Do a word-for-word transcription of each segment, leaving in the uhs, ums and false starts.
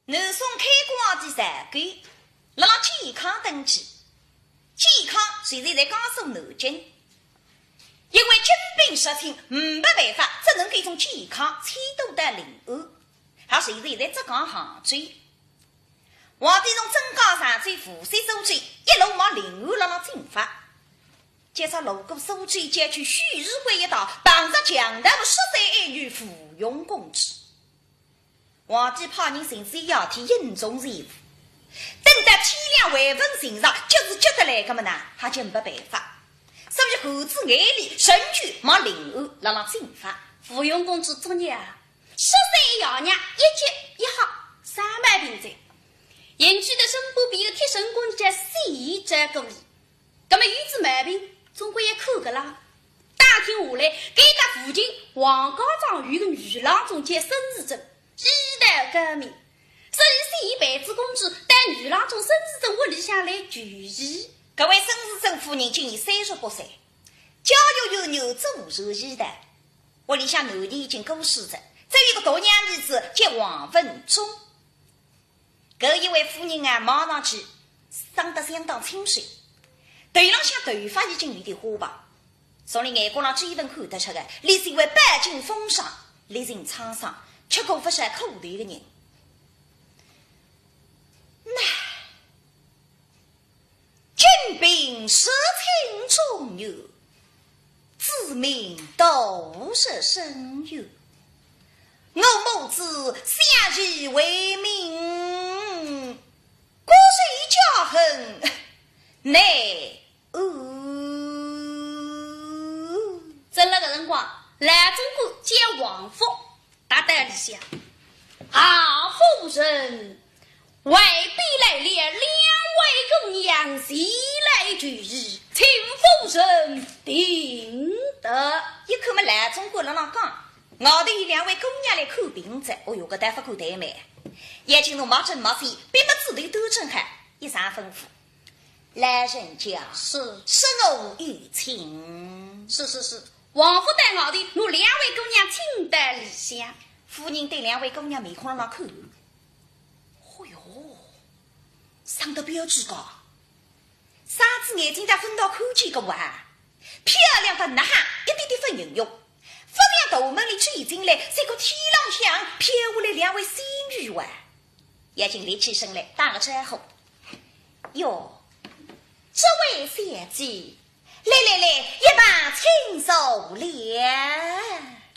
南宋开国皇帝赵构，辣辣建康登基。建康现在在江苏南京，因为金兵入侵，没办法，只能够从建康迁都到临安，也就是现在浙江杭州。皇帝从镇江、常州、无锡、苏州一路往临安辣辣进发。今朝路过苏州，就去浒县一带，碰着强盗十三爱女附庸公主。 皇帝派人寻仔夜天，引众全副。等到天亮还勿寻着，急是急得来个么呢，也就没办法。所以含仔眼泪，仍旧往临安辣辣进发。附庸公主作孽啊，十三爷娘一急一吓，生毛病哉。引仔身边个贴身宫女小姐照顾伊。 葛么有仔毛病，总归要看个啦。打听下来，该搭附近王家庄有个女郎中叫孙时珍，医道高明。所以小姐陪仔公主到女郎中孙时珍屋里向来求医。搿位孙时珍夫人今年三十八岁，教育有女，祖传医道。屋里向男人已经过世哉，只有一个独养儿子叫王文忠。 搿一位夫人啊，望上去生得相当清秀，头浪向头发已经有点花白，从俚眼光浪几分看得出个，俚是一位饱经风霜、历尽沧桑、吃过勿少苦头个人。那 金兵入侵中原，子民度日深渊。我母子相依为命，国仇家恨难安。正辣搿辰光，老总管叫王福 搭搭里向。啊，夫人，外边来了两位姑娘前来求医，请夫人定夺。一看么，老总管辣辣讲，外头有两位姑娘来看病哉。哦哟，搿倒勿敢怠慢。眼睛侬墨桢墨桢，笔墨纸头端正好，一声吩咐：“老人家，是。恕我有请。”是，是，是。 王福到外头，拿两位姑娘请到里向。夫人对两位姑娘面孔浪看，哦哟，生得标致个，双子眼睛搭分到看见个哇，漂亮得哪哈一点点勿形容，勿像大门里走进来，像个天浪向飘下来两位仙女哇。眼睛立起身来，打个招呼：“哟，这位小姐， 来来来，一旁请坐了。”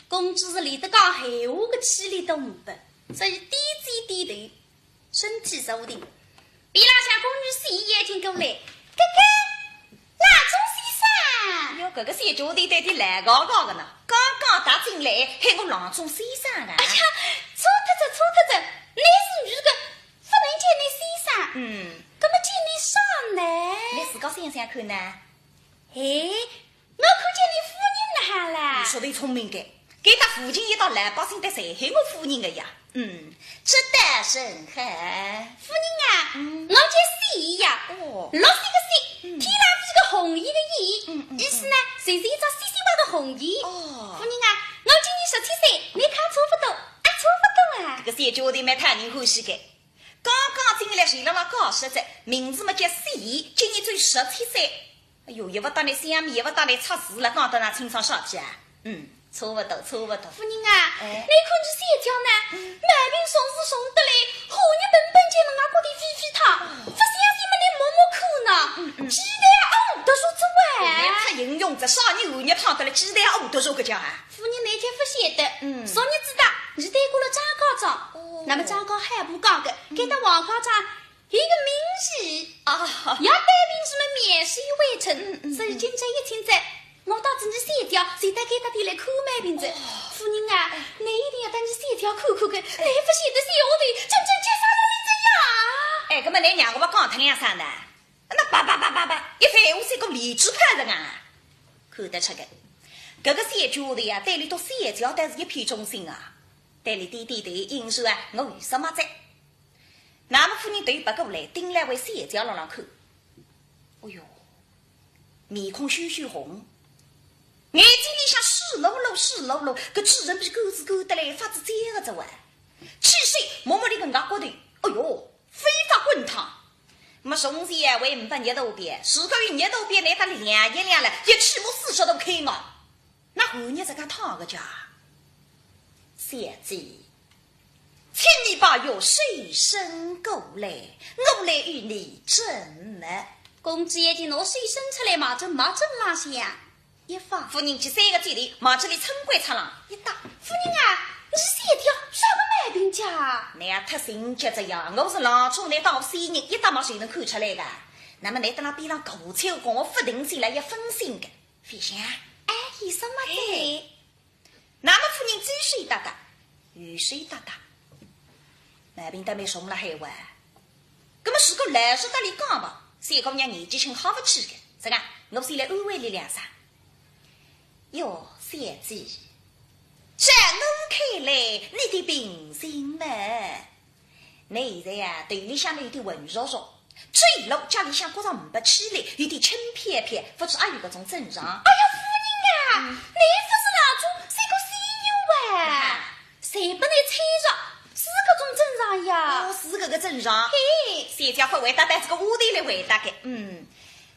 公主是连得讲闲话个气力都没得，所以点仔点头，身体坐定。边浪向宫女小姐已经过来：“哥哥，郎中先生。”哟，搿个小姐对对对来高高个呢，刚刚踏进来，喊我郎中先生啊。哎呀，错脱哉，错脱哉，倷是女个，勿能叫倷先生。嗯。葛么叫倷啥呢？倷自家想想看呢？ 哎，我看见倷夫人哪哈啦？倷说得聪明个，该搭附近一带老百姓侪喊我夫人个呀。嗯，这倒甚好。夫人啊，嗯。我叫小燕呀，哦。绿色个小，嗯。天浪飞个红叶个叶，嗯，嗯，意思呢，嗯。就是一只小小白个红叶。哦。夫人啊，我今年十七岁，倷看错勿错，啊，错勿错啊。搿个小姐头蛮讨人欢喜个。 刚刚进来，就辣辣解释哉，名字么叫小燕，今年只有十七岁。哎哟，也勿搭倷相面，也勿搭倷拆字了，讲得哪清爽啥体啊？嗯，错勿多，错勿多。夫人啊，哎。倷看倷小姐呢，嗯。毛病重是重得来，寒热本本就辣外头飞飞淌，哦。勿相信么倷摸摸看呢，嗯，嗯。鸡蛋熬毒素做哎。哦，倷太英雄哉，啥人寒热烫得来鸡蛋熬毒素个叫啊？夫人倷就勿晓得，嗯。昨日子搭，伲对过了张家庄，哦。那么张家海部讲个，嗯。该搭王家庄 有个名医，啊。要对病什么免费回诊，嗯，嗯，所以今朝一清早，我带仔倷小姐，就到该搭点来看毛病哉。哦。夫人啊，哎。倷一定要搭倷小姐看看个，倷勿晓得小丫头真正吃啥了哩这样。哎，搿么倷让我讲脱两声呢？那叭叭叭叭叭，一番闲话像个连珠炮一样啊。看得出个，搿个小丫头呀，对俚笃小姐倒是一片忠心啊，对俚点点头，应说啊，我有啥么哉。 那么夫人头别过来，盯牢位小姐浪浪看。哦哟，面孔血血红，眼睛里向水漉漉水漉漉，搿嘴唇皮干是干得来，发仔尖个哉哇。气势摸摸俚个额角头，哎哟，非法滚烫！那么从前还呒不热度表，如果有热度表，拿得量一量了，一起码四十度开嘛。那寒日实梗烫个介。小姐，请你把药水伸过来，我来与你诊脉。公子一听拿手伸出来嘛，正望准浪向一放。夫人搿三个指头望准俚春闺出浪一搭。夫人啊，你是小姐啥个毛病介？倷也太心急哉呀，我是郎中，倷当我仙人，一搭望就能看出来个。那么倷蹲辣边浪搞笑讲，我勿定心了也分心个。覅想。哎，有啥么子？嘿。那么夫人继续搭搭，继续搭搭，毛病倒蛮重了海哇。那么如果老实搭俚讲吧，小姑娘年纪轻好勿起个，是吧？我先来安慰俚两声。哟，小姐，在我看来，你的病情嘛，倷现在呀，头里向头有点浑浊浊，走路脚里向觉着呒不气力，有点轻飘飘，勿知阿有搿种症状。哎呀，夫人啊，倷勿是郎中，是个仙人哇。啊。 侪拨倷猜着，是搿种症状呀。哦，是搿个症状。嘿。小姐勿会搭搭搿个话头来回答个。嗯，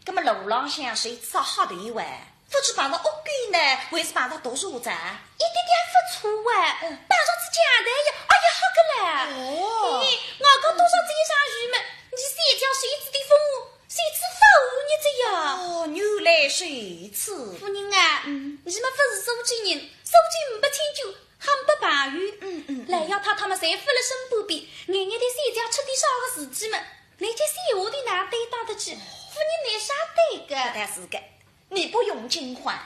葛么路浪向谁知道好头一回，勿知碰着恶鬼呢，还是碰着毒蛇子啊？一点点勿错啊，嗯。碰着只强盗呀，哎呀，吓个嘞。哦。嘿，外加多少再上雨么，你小姐受仔点风，受仔勿好日子呀。哦，原来如此。夫人啊，嗯。你么勿是苏州人，苏州呒不亲眷， 还呒不朋友。嗯，嗯，嗯。老爷太太么侪勿辣身边，眼眼对小姐出点啥个事体么，倷叫小丫头哪担当得起？夫人倷啥对个？搿倒是个，你不用惊慌，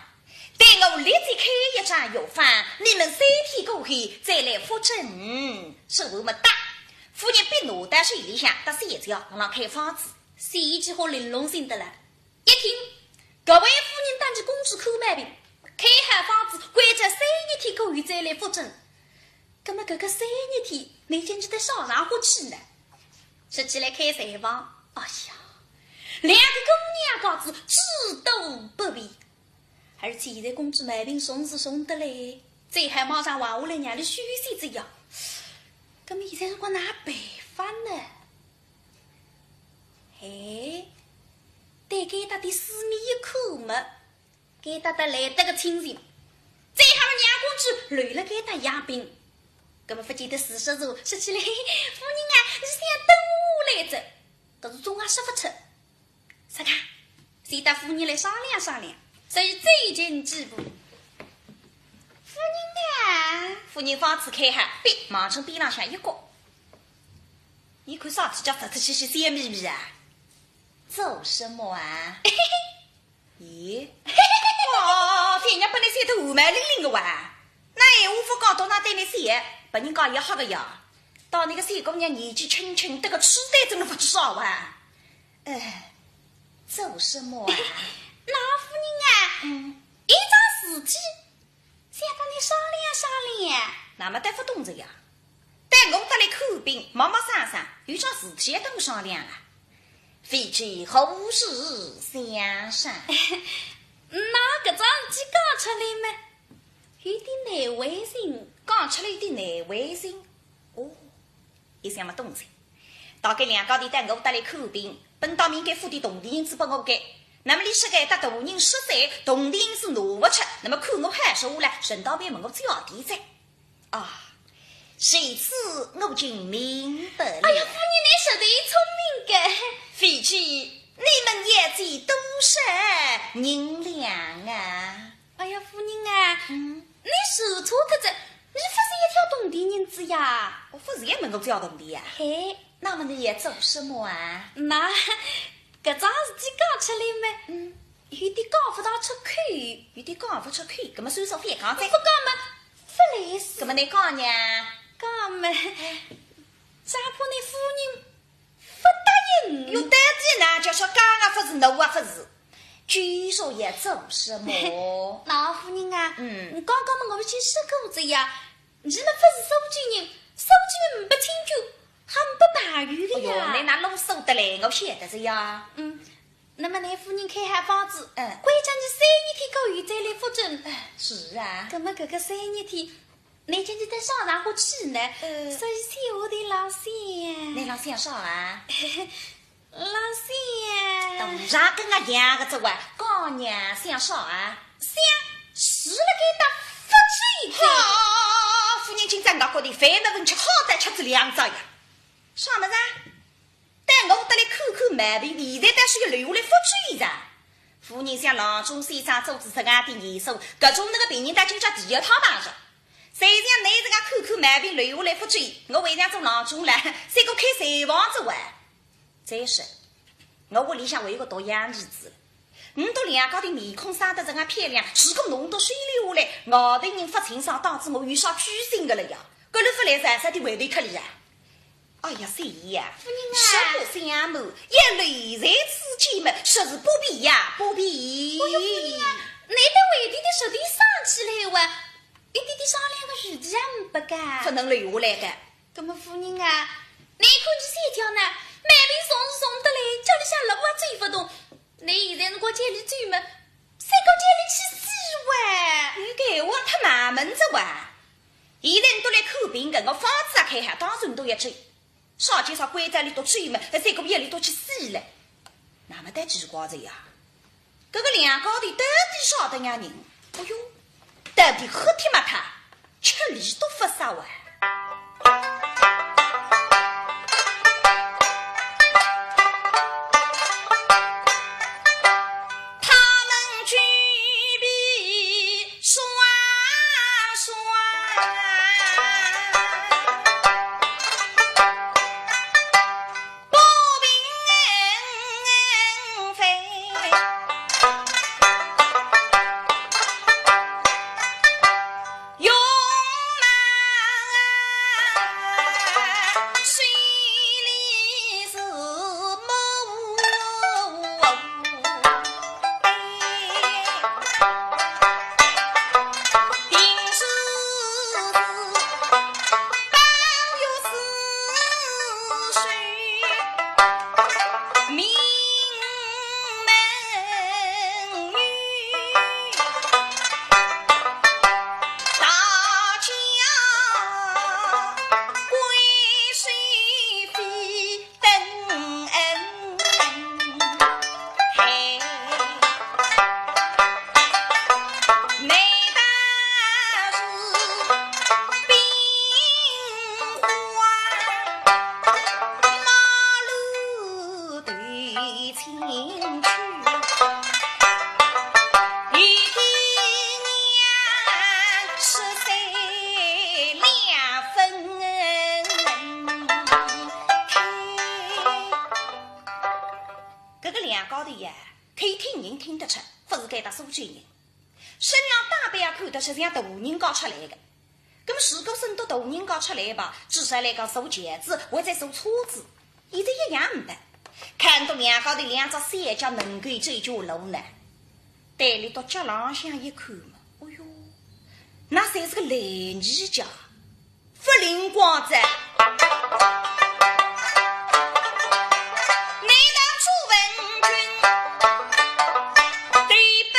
待我立即开一张药方，你们三天过后再来复诊。说完么搭，夫人笔拿到手里向，搭小姐辣浪开方子。小姐好玲珑心得了。 一听，搿位夫人搭仔公子看毛病，开好方子，关照三日天过后再来复诊。葛么搿个三日天，倷今日到啥场化去呢？说起来开柴房，哎呀，两个姑娘家子诸多不便，而且现在公子毛病重是重得嘞，再还马上还下来让俚休息哉呀。葛么现在辰光哪办法呢？ 嘿，对该搭点四面一看么，该搭搭来得个清静，再喊了娘家子留辣该搭养病。葛么勿见得是说，说起来，夫人啊，是想等我来哉，搿是总也说勿出。啥个？先搭夫人来商量商量，所以最近几步。夫人啊，夫人方子开好，笔望准边浪向一搁。 你看啥体叫实实气气笑眯眯啊？做什么啊？咦？哦，反正拨倷笑得胡毛拎拎个哇。那闲话勿讲，到哪对倷笑，拨人家也吓个呀。当倷个小姑娘年纪轻轻，得个痴呆症了勿知啥哇。哎，做什么啊？那夫人啊，嗯。一桩事体 想搭倷商量商量。那么倒勿懂哉呀。待我搭倷看病，陌陌生生，有桩事体要搭我商量啊。非知何事相商？那搿桩事体讲出来嘛，有点难为情。讲出来有点难为情？哦， 一想么懂哉。大概两家头到我搭来看病，本当面该付点铜钿银子拨我个，那么俚说个搭大人说哉，铜钿银子拿勿出，那么看我好说话了，顺道便问我借点哉。啊，如此我就明白了。哎呀，夫人，倷实在聪明个。非知你们要借多少银两啊？ 哎呀，夫人啊，嗯。倷说错脱哉，倷勿是要借铜钿银子呀？我勿是要问我借铜钿呀？嘿。那么你要做什么啊？那，搿桩事体讲出来嘛，嗯。有点讲勿大出口。有点讲勿出口，搿么算数覅讲哉。勿讲嘛，勿来事。搿么倷讲呢？讲嘛，哎。只怕倷夫人 勿答应。有道理呢，叫说讲啊勿是，倷啊勿是，就说要做什么？老夫人啊，嗯。你刚刚嘛，我已经说过哉呀，你们勿是苏州人，苏州人呒不亲眷，还呒不朋友个呀。哎哟，倷哪啰嗦得来，我晓得哉呀。嗯，那么倷夫人开好方子，嗯。关照你三日天过后再来复诊。哎，是啊。那么搿个三日天，倷今日到啥场化去呢？呃。所以闲话头浪向。倷浪向啥啊？浪向。大人跟我讲个这话，讲呢，想啥啊？想，是了该搭发酒个。啊，夫人今朝我觉得饭没饭吃，好歹吃仔两只呀。啥物事啊？ 但我得来看看毛病，现在倒是又留下来发酒哉。夫人想郎中先生做仔实梗点年数，搿种那个病人到今朝第一趟碰着。谁想倷自家看看毛病留下来发酒，我还想做郎中了，像个开柴房子哇。再说，我屋里向还有个独养儿子，倷笃两家头面孔生得实梗漂亮，如果倷笃收留下来，外头人勿清爽，当仔我有啥居心个了呀？搿路勿来噻，啥地回头客哩呀？ 哎呀，三爷呀，夫人啊。实不相瞒，要留在此间么，实是不便呀，不便。哎呦，夫人啊，倷倒为弟弟实在生气了哇，一点点商量个余地也呒不个。不能留下来的。葛么夫人啊，倷看伊小姐呢，毛病重是重得来，家里向路也走勿动，倷现在是叫伊走么，像个叫伊去死哇。倷搿闲话太难问哉哇。 现在倷笃来看病个，我方子也开好，当然倷笃要走。啥叫啥关照倷笃走么，再过夜里倷笃去死了。那么倒奇怪哉呀，搿个两家头到底啥等样人？哎哟，到底黑天么他，吃力都勿少啊。 他们举杯双双，不平飞。 用马水里是木杯，定是是宝玉是水。 名门女，大家闺秀非等闲。嘿，难道是冰花？ 马路对青去，一天年十岁两分开。搿个两家头呀，可以听人听得出，勿是该搭苏州人。 身浪打扮也看得出像大人家出来的。那么如果生到大人家出来吧，至少来讲坐轿子或者坐车子，现在一样没得。看到两家头两只小脚能够走绝路呢，对立到脚浪向一看嘛，哎哟，那算是个烂泥脚。 勿灵光哉。难道朱文君对奔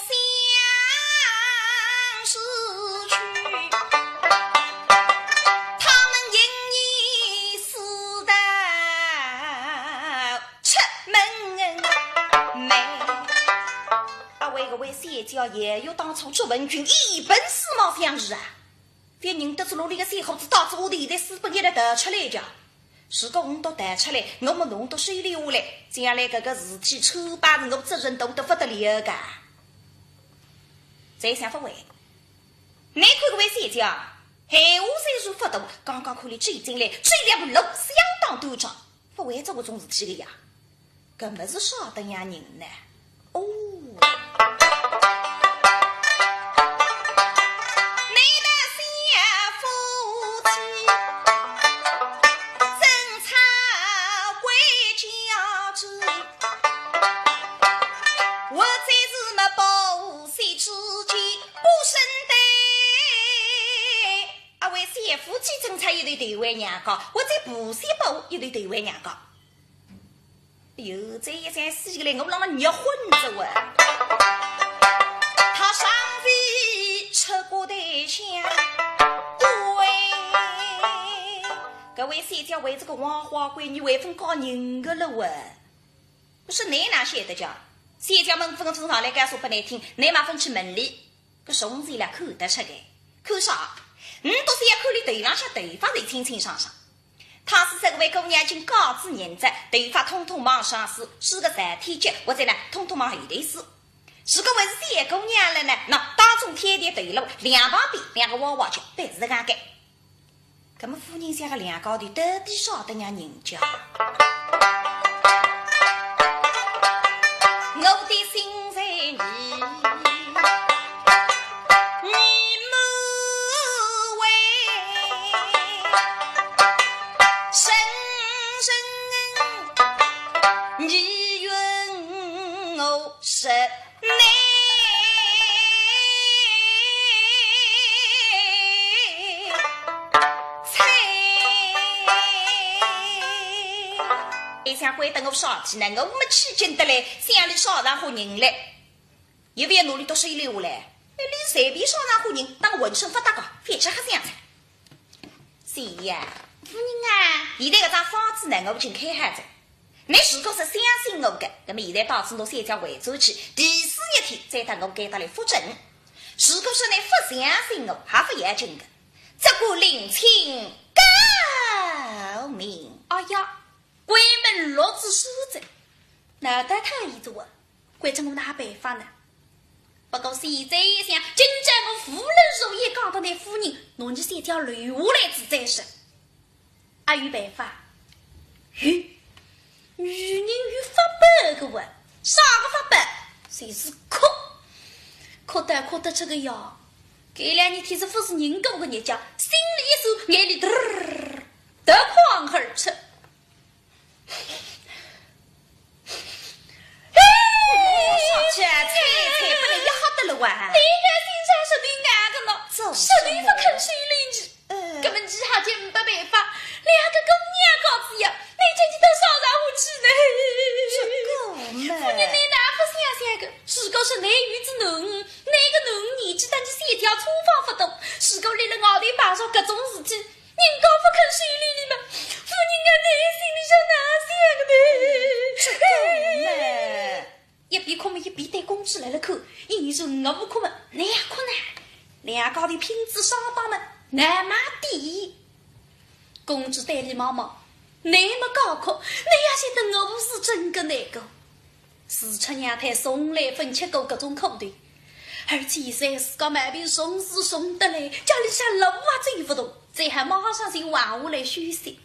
相思去，他们因你死的出门没？啊，为个为小姐也有当初朱文君一奔死毛相思啊。 覅认得出路里个小伙子到仔我头，现在私奔一直逃出来的。如果倷笃逃出来，我么倷笃收留下来，将来搿个事体丑八字我责任大得勿得了个。再想勿会，倷看搿位小姐啊，闲话虽然勿多，刚刚看俚走进来，走两步路相当端庄，勿会做搿种事体的呀。 搿么是啥等样人呢？哦。难道小夫妻争吵归家去，或者是么婆媳之间不生对？啊，为小夫妻争吵一头投回娘家，或者婆媳不和一头投回娘家。 哟，再一想死个嘞，我辣辣热昏着哇。他尚未出过对象，搿位小姐为这个黄花闺女还勿嫁人个了喂。我说倷哪晓得讲？小姐问勿问勿上来，告诉拨倷听，倷嘛勿去问俚。搿从前啦看得出个，看啥？唔笃是要看俚头浪向头发侪清清爽爽。倘使搿位姑娘已经嫁仔人哉，头发统统往上梳，梳个朝天脚，或者呢，统统往后头梳。如果还是小姑娘了呢，那当中挑挑头路，两旁边两个娃娃叫，必是搿能个。 搿么夫人想个两家头到底啥等样人家？我的心在你，你莫为，深深你怨我深。 倷想关得我啥事体呢？我么起劲得来，想俚啥场化人嘞，也勿要拿俚笃收留下来。哎，俚随便啥场化人，当浑身勿搭界，覅去瞎想哉。 是呀，夫人啊，现在搿张方子呢，我已经开好哉。倷如果是相信我个，那么现在带仔我小姐回转去，第四日天再搭我赶到来复诊。如果说倷勿相信我，也勿要紧个，只管另请高明。哎呀，关门落仔锁哉，那得太一做啊！ 关照我哪办法呢？不过现在一想，今朝我无论如何也讲到倷夫人，拿倷小姐留下来仔再说。阿有办法？有，女人有法宝个哇，啥个法宝？就是哭，哭得哭得出个呀。搿两日天是勿是人过个日脚，心里一酸，眼泪嘚儿夺眶而出。 嘿，上去啊，啐啐，拨倷吓得了哇！倷个心肠实在硬个喏，实在勿肯收留俚。嗯。搿么倷还真没办法，两个姑娘家子呀，倷叫俚到啥场化去呢？这个嘛。夫人，倷哪勿想想个，如果是倷有仔囡儿，倷个囡儿年纪搭倷小姐差勿多，如果俚辣外头碰着搿种事体， 人家勿肯收留俚么，夫人啊，倷心里向哪想个呢？这个嘛。一边哭么一边对公主来了看，意思我勿哭么，倷也哭呢。两家头拼仔双档么，难么点。公主对俚望望，倷么介哭，倷也晓得我是真个难过。 自出娘胎从来勿吃过搿种苦头，而且现在自家毛病重是重得来，家里向路也走勿动，只好马上就横下来休息。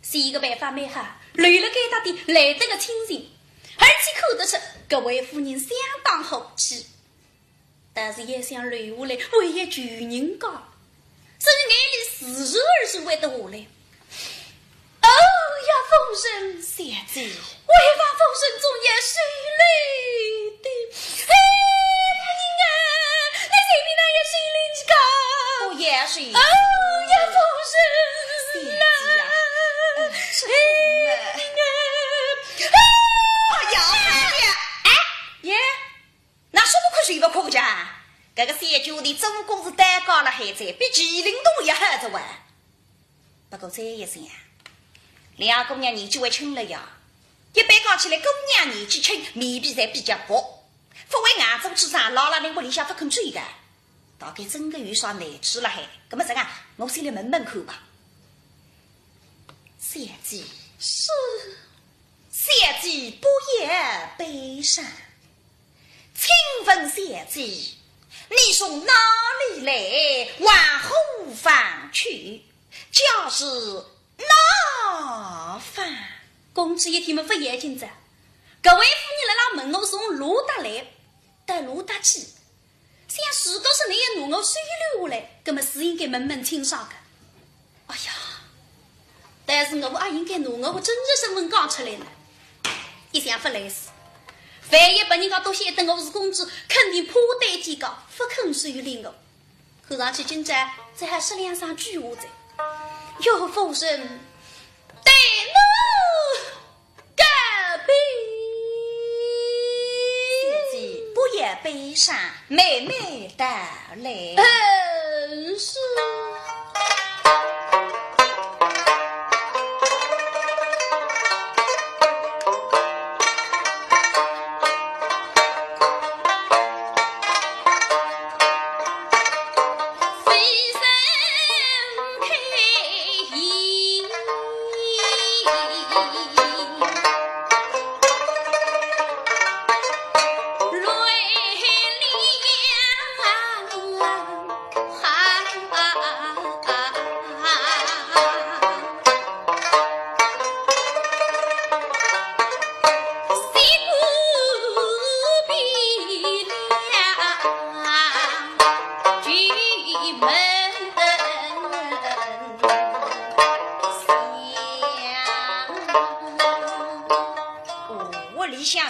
想个办法蛮好，留辣该搭点来得个清静，而且看得出搿位夫人相当和气。 但是也想留下来，为一穷人家，所以眼泪自然而然会得下来。哦呀，夫人！小姐。为望夫人总要收留的。哎，夫人啊，倷随便哪哼收留俚家？我也是。哦呀，夫人！小姐呀，哎，这个嘛。哎，夫人啊。哎呀，哎呀，哎，耶。 那说勿哭就勿哭个家，搿个小姐的做功是单高了还在，比麒麟童也好着哇。不过再一想，两姑娘年纪还轻了呀，一般讲起来，姑娘年纪轻，面皮侪比较薄，勿会硬做起上，老辣人屋里向勿肯走个。大概真个有啥难处了海，搿么实梗，我先来问问看吧。小姐。是。小姐不要悲伤。 请问小姐，你从哪里来，往何方去？家住哪方？公子一听么勿要紧哉，搿位夫人辣辣问我从哪搭来，到哪搭去。想如果是倷要拿我收留下来，葛么是应该问问清爽个。 哎呀，但是我阿应该拿我个真实身份讲出来呢？一想勿来事，万一拨人家笃晓得我是公子，肯定怕得见个，勿肯收留我。看上去今朝只好说两声鬼话哉。岳父人，对我 告别。小姐不要悲伤，慢慢道来。嗯，是。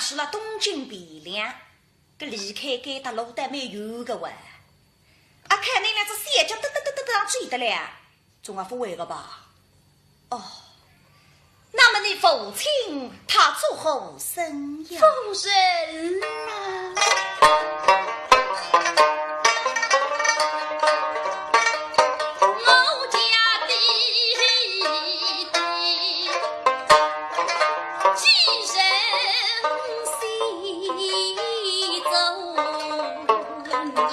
是了东京汴梁，搿离开该搭路得蛮远个哇。啊，看倷两只小脚得得得得得追得来，总要勿会个吧？哦，那么你父亲他作何生呀？夫人啊，我家的 寄人西中年，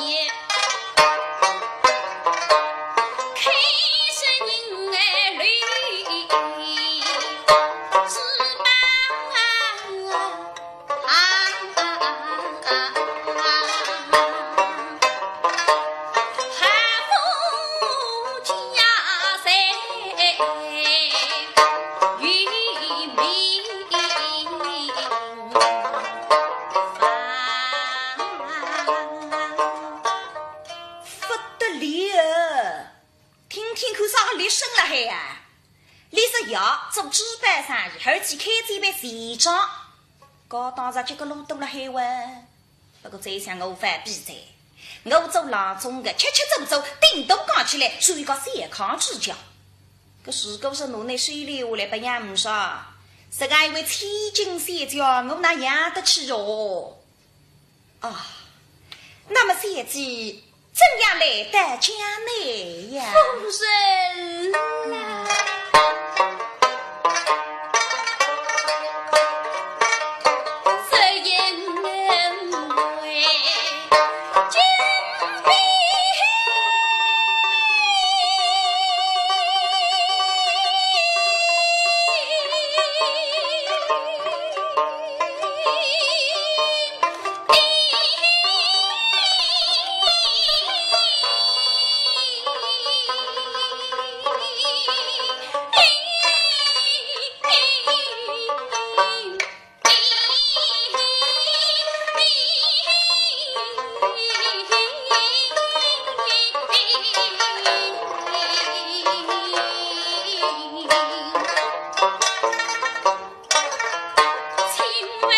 开始人儿绿之邦。 勿得了，听听看啥个厉声辣海啊！俚说爷做珠宝生意，而且开仔爿钱庄，高档上结个路多辣海哇。 不过再想我勿比哉，我做郎中个，吃吃做做，顶多讲起来算一个小康之家。搿如果是拿倷收留下来，拨养唔着，实梗一位千金小姐，我哪养得起哦？啊，那么小姐 怎样来到京内呀？夫人啊，只因为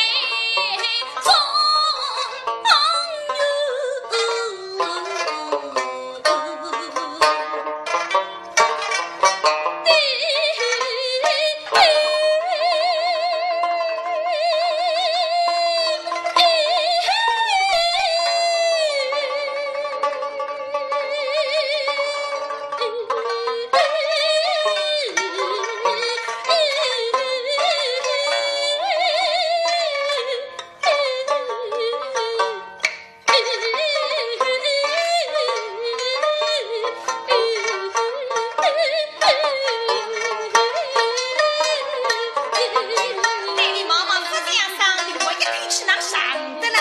金兵 对你妈妈不讲道理，我一口气哪上得啦？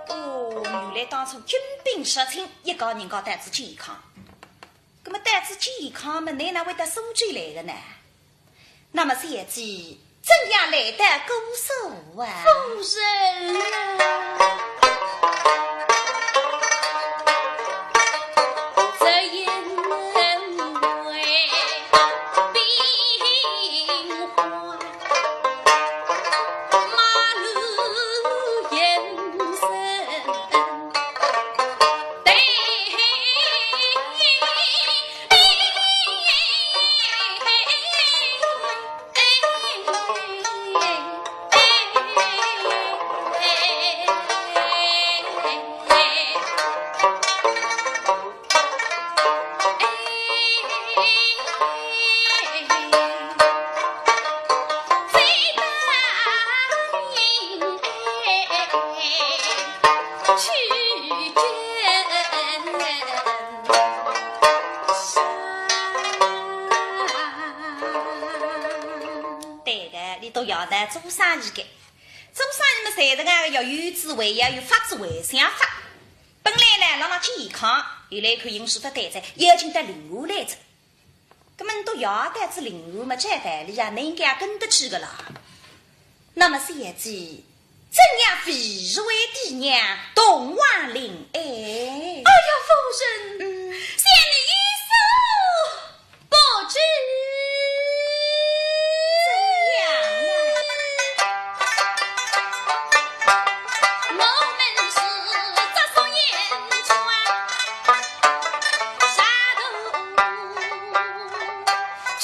哦，原来当初金兵入侵，一家人家得仔健康。那么得仔健康嘛，倷哪会得苏州来个呢？ 那么小姐怎样来到姑苏啊？夫人啊，只因为兵荒马乱人生 对个，倷笃爷呢，做生意个，做生意嘛，侪是讲要有智慧，要有法子，会想法。本来呢，辣辣健康，伊来看形势勿对哉，要紧得另案来哉。葛末倷笃爷带仔另案嘛，照道理啊，倷应该也跟得去个啦。那么小姐，怎样非是为爹娘同往临安？哎呀，夫人，嗯。小女有所不知。怎样啊？我们是着手演出啊，啥都去。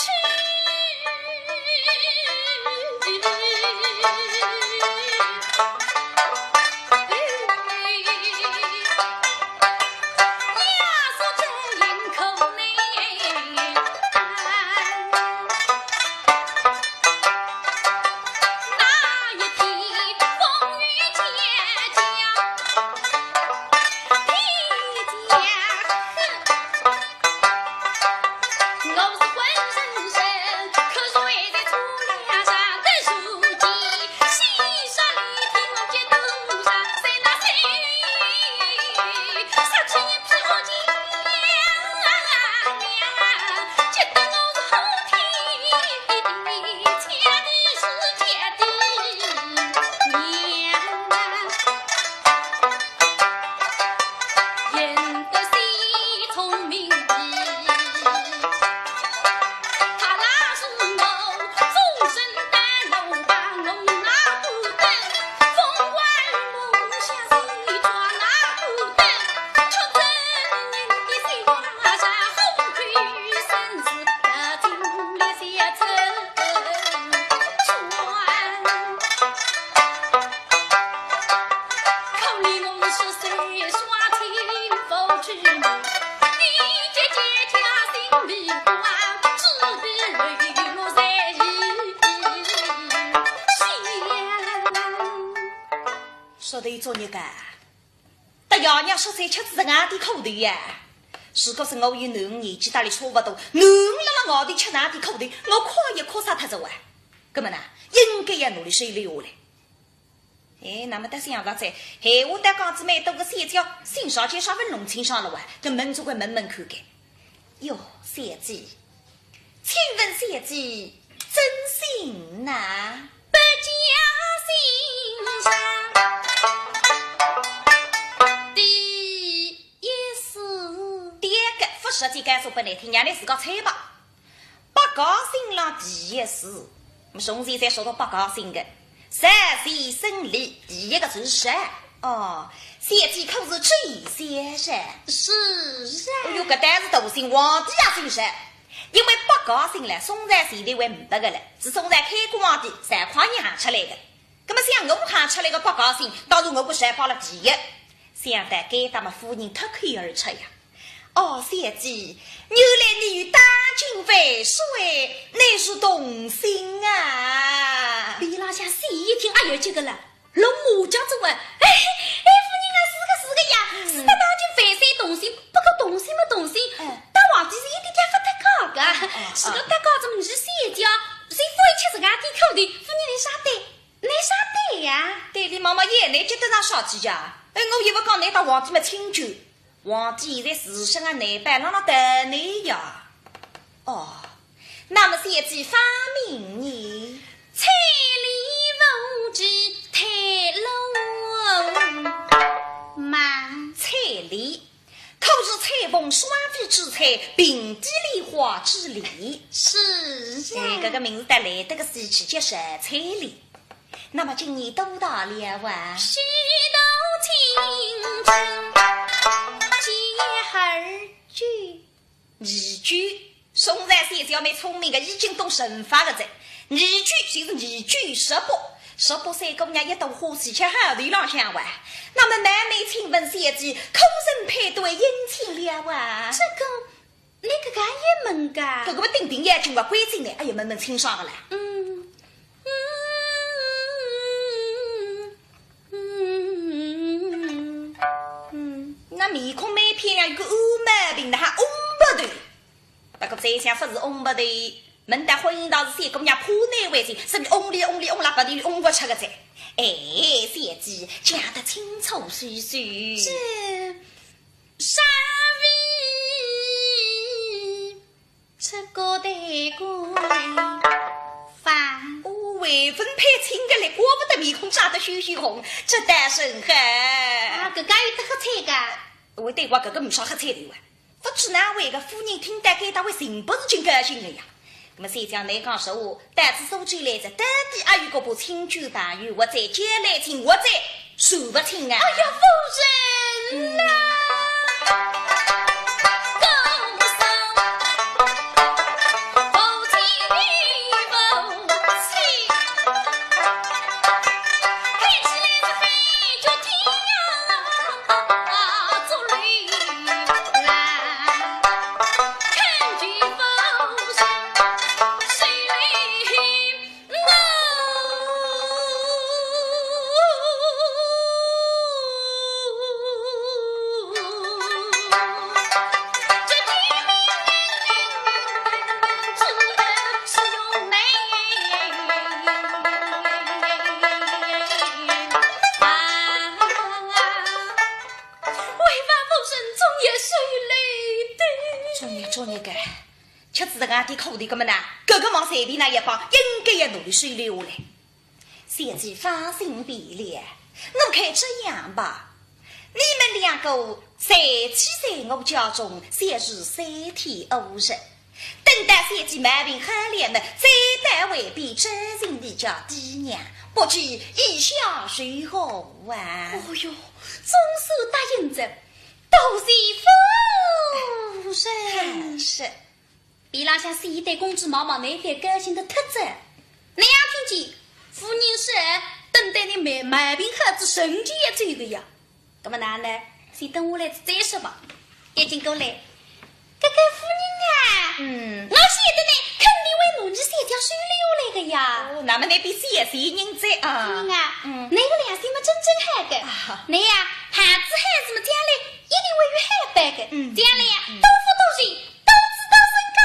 说得作孽个，搭爷娘说三七仔实梗点苦头呀。如果是我有囡儿年纪搭俚差勿多，囡儿辣辣外头吃哪点苦头，我哭也哭煞脱哉哇。葛末呢，应该要拿俚收留下来。哎，那么搭想勿着，闲话搭讲仔蛮多个小姐，信上去啥勿弄清爽了哇，搿问总归问问看个。哟，小姐，请问小姐尊姓呐？不加姓上。第一世。第一个，勿说这个说拨倷听，让倷自家猜吧。八家姓浪第一世，我们从前侪说到八家姓个，十全生理，第一个就是十。哦，小姐可是周先生？是啊。哎哟，搿倒是大幸，皇帝也姓十。 因为八家姓唻，宋朝前头还呒不个唻，是宋朝开国皇帝赵匡胤喊出来个。葛末像我喊出来个八家姓，当然我个十排了第一。想到该搭么夫人脱口而出呀：“哦，小姐，原来你与当今万岁乃是同姓啊！”边浪向小姐一听，哎哟，这个了。 落马脚哉哇，哎，哎，夫人啊，是个，是个呀，是搭当今万岁同姓，不过同姓么同姓，嗯。搭皇帝是一点点勿搭界个。嗯，嗯，是个搭界仔么，倷是小姐，是夫人吃实梗点苦头，夫人倷啥对，倷啥对呀？对俚妈妈也倷觉得上啥去呀？哎，我也勿讲倷搭皇帝么亲眷，皇帝现在自身啊难办，哪能得倷呀？哦，那么小姐芳名呢？ 采莲无忌太罗网。采莲，可是采凤双飞之采，并蒂莲花之莲。是啊。哎，搿个名字倒来得个稀奇，叫啥采莲。那么今年多大了啊？虚度青春几许久。 二九，宋朝小姐蛮聪明个，已经懂乘法个哉。二九就是二九十八，十八岁姑娘一朵花，喜气好头浪向哇。那么妹妹，请问小姐，可曾配对姻亲了啊？这个，倷搿个也问个？搿个么顶顶要紧个，关键呢，哎呀，问问清爽个啦。嗯，嗯， 嗯，嗯，那面孔蛮漂亮，有个乌毛病，哪哼乌白头？不过再想勿是乌白头，问到婚姻倒是小姑娘怕难为情，是倷乌里乌里乌拉白头里乌勿出个哉。哎，小姐，讲得清楚些些。是。 啥分配清个来，怪勿得面孔涨得血血红，这倒甚好。啊，搿个有得喝彩个？我对我搿个没啥喝彩的哇。勿知哪位个夫人听得该搭位情不自禁高兴了呀。那么小姐倷讲实话，到仔苏州来哉，到底阿有搿把亲眷朋友，我再叫来亲，我再说勿清啊。哎呀，夫人呐！ 为万夫人终夜受累的。作孽作孽个，吃仔搿点苦头个么呢，搿个忙随便哪一帮，应该要努力收留下来。小姐放心便了，我看这样吧，你们两个暂且在我家中暂住三天五日，等到小姐毛病好了么，再搬回边周人家寄养，不知意下如何啊？哦哟，总算答应哉，多谢夫人。是。 边浪向小姐对公主望望，难得高兴得忒哉。倷也听见，夫人说，等到倷毛毛病好仔，人就要走个呀。那么哪能？先等下来再说吧。一径过来，搿个夫人啊，嗯。我晓得倷肯定会拿伲小姐收留下来个呀。哦，那么倷比小姐人哉啊。夫人啊，嗯。倷个良心么真正好个。啊。倷呀，孩子孩子么将来一定会有好报个。嗯。将来呀，嗯。多福多寿， 多子多孙个。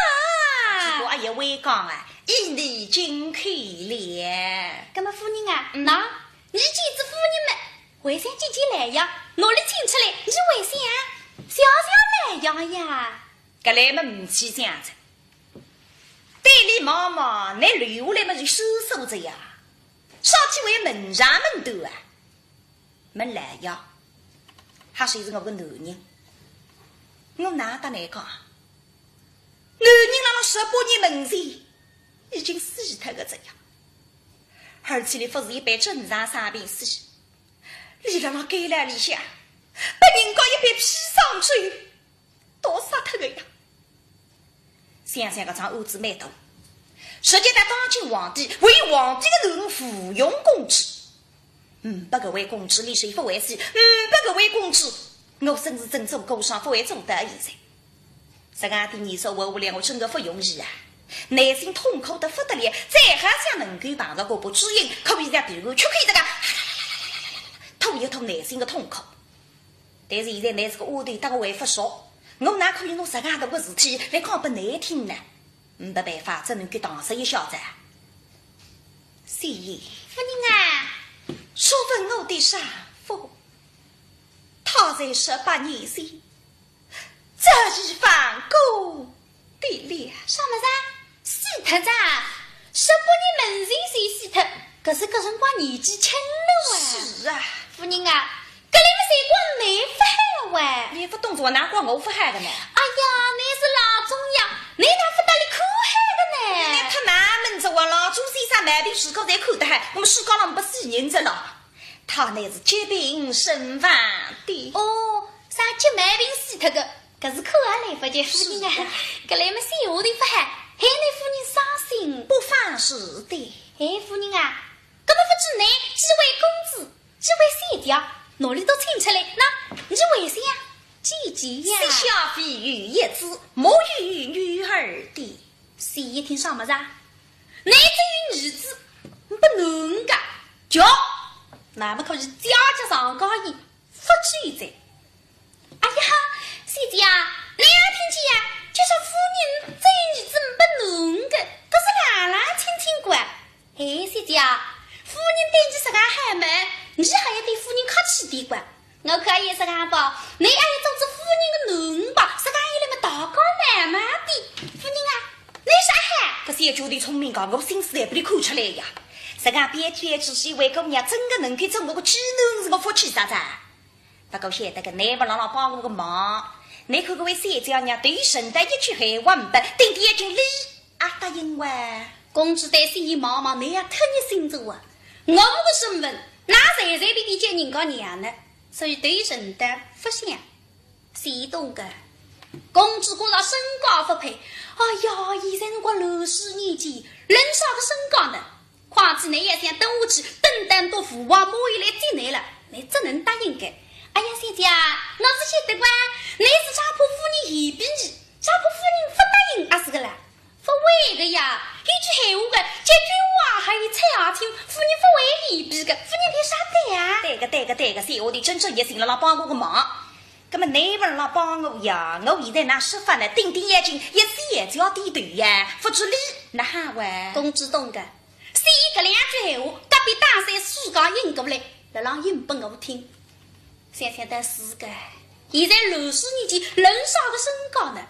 结果阿也会讲啊，一语惊开了。葛么夫人啊，嗯。喏，倷见仔夫人么，还想见见来呀，拿俚请出来，倷还想？想想来呀呀。搿来么勿去想哉。对俚望望，倷留下来么就收收哉呀，啥体会门上门头啊？ 门来呀，还是我个男人。我哪搭倷讲啊？男人辣辣十八年门前已经死脱个哉呀，而且俚勿是一般正常生病死，俚辣辣监牢里向，拨人家一杯砒霜酒 毒杀脱个呀。想想搿桩案子蛮大，涉及到当今皇帝，还有皇帝个囡儿附庸公子。嗯，拨搿位公子，俚是勿会死，嗯，拨搿位公子，我真是真做过伤，勿会做到现在。实梗点年数活下来，我真个勿容易啊，内心痛苦得勿得了，再好想能够碰着搿把知音，可以让别人吃亏这个，吐一吐内心个痛苦。 但是现在倷是个丫头，搭我还勿熟，我哪可以拿实梗大个事体来讲拨倷听呢？没办法，只能够搪塞一下子。是也。夫人啊，若问我的丈夫，他在十八年前早已亡故 的了。啥物事啊？死脱哉？十八年门前就死脱，搿是搿辰光年纪轻了啊。是啊。夫人啊，搿里么辰光倷勿好哇。倷勿懂哉，哪怪我勿好个呢？哎呀，倷是老中医，倷哪勿搭俚看好个呢？倷太纳闷哉哇，老中医生毛病自家侪看得好，那么世界上没死人哉咯。他乃是急病身亡的。哦，啥急毛病死脱个？ 搿是可也来勿及，夫人啊。是啊。搿来么小丫头勿好，害倷夫人伤心。不妨事的。哎，夫人啊，搿么勿知倷几位公子，几位小姐，哪里都请出来，倷为啥呀？姐姐呀。膝下唯有一子，没有女儿的。小姐听啥物事啊？倷只有儿子，没囡儿个，叫，那么可是姐姐上高一， 勿知哉。哎呀，小姐啊，倷也听见呀？就说夫人只有儿子没囡儿个，搿是朗朗清清个啊。哎，小姐啊，夫人对倷实梗好么，倷还要对夫人客气点个。我可以实梗吧，倷还要做仔夫人个囡儿吧，实梗一来么道高望重点。夫人啊，倷啥好？搿小丫头聪明个，我心思侪拨俚看出来呀。实梗编剧仔细，灰姑娘真个能够做我个知女，是我福气煞哉。不过晓得个，倷勿牢牢帮我个忙，倷看搿位小姐娘对沈黛一句闲话呒不，顶顶要紧俚阿答应哇。公子对小姐望望，倷也忒热心哉哇！我个身份，哪随随便便叫人家娘呢？所以对沈黛勿响。 是懂个。公子觉着身价勿配，哎呀，现在辰光六十年纪，论啥个身价呢？况且倷也想等下去，等等到父王母爷来接倷了，倷只能答应个。哎呀，小姐，我是晓得个，倷是差怕夫人嫌避，差怕夫人勿答应，阿是个啦？勿会个呀，有句闲话个，结句话还有猜也听，夫人勿会嫌避个，夫人该啥对啊？对个，对个，对个，小丫头真正热心了，来帮我个忙。 那么倷勿牢帮我呀，我现在哪说法呢？顶顶要紧，一时也只要点头呀，勿知俚哪哈哇。公子懂个，所以搿两句闲话，隔壁打算自家引过来，辣浪引拨我听。想想倒是个，现在六十年纪，论啥个身价呢？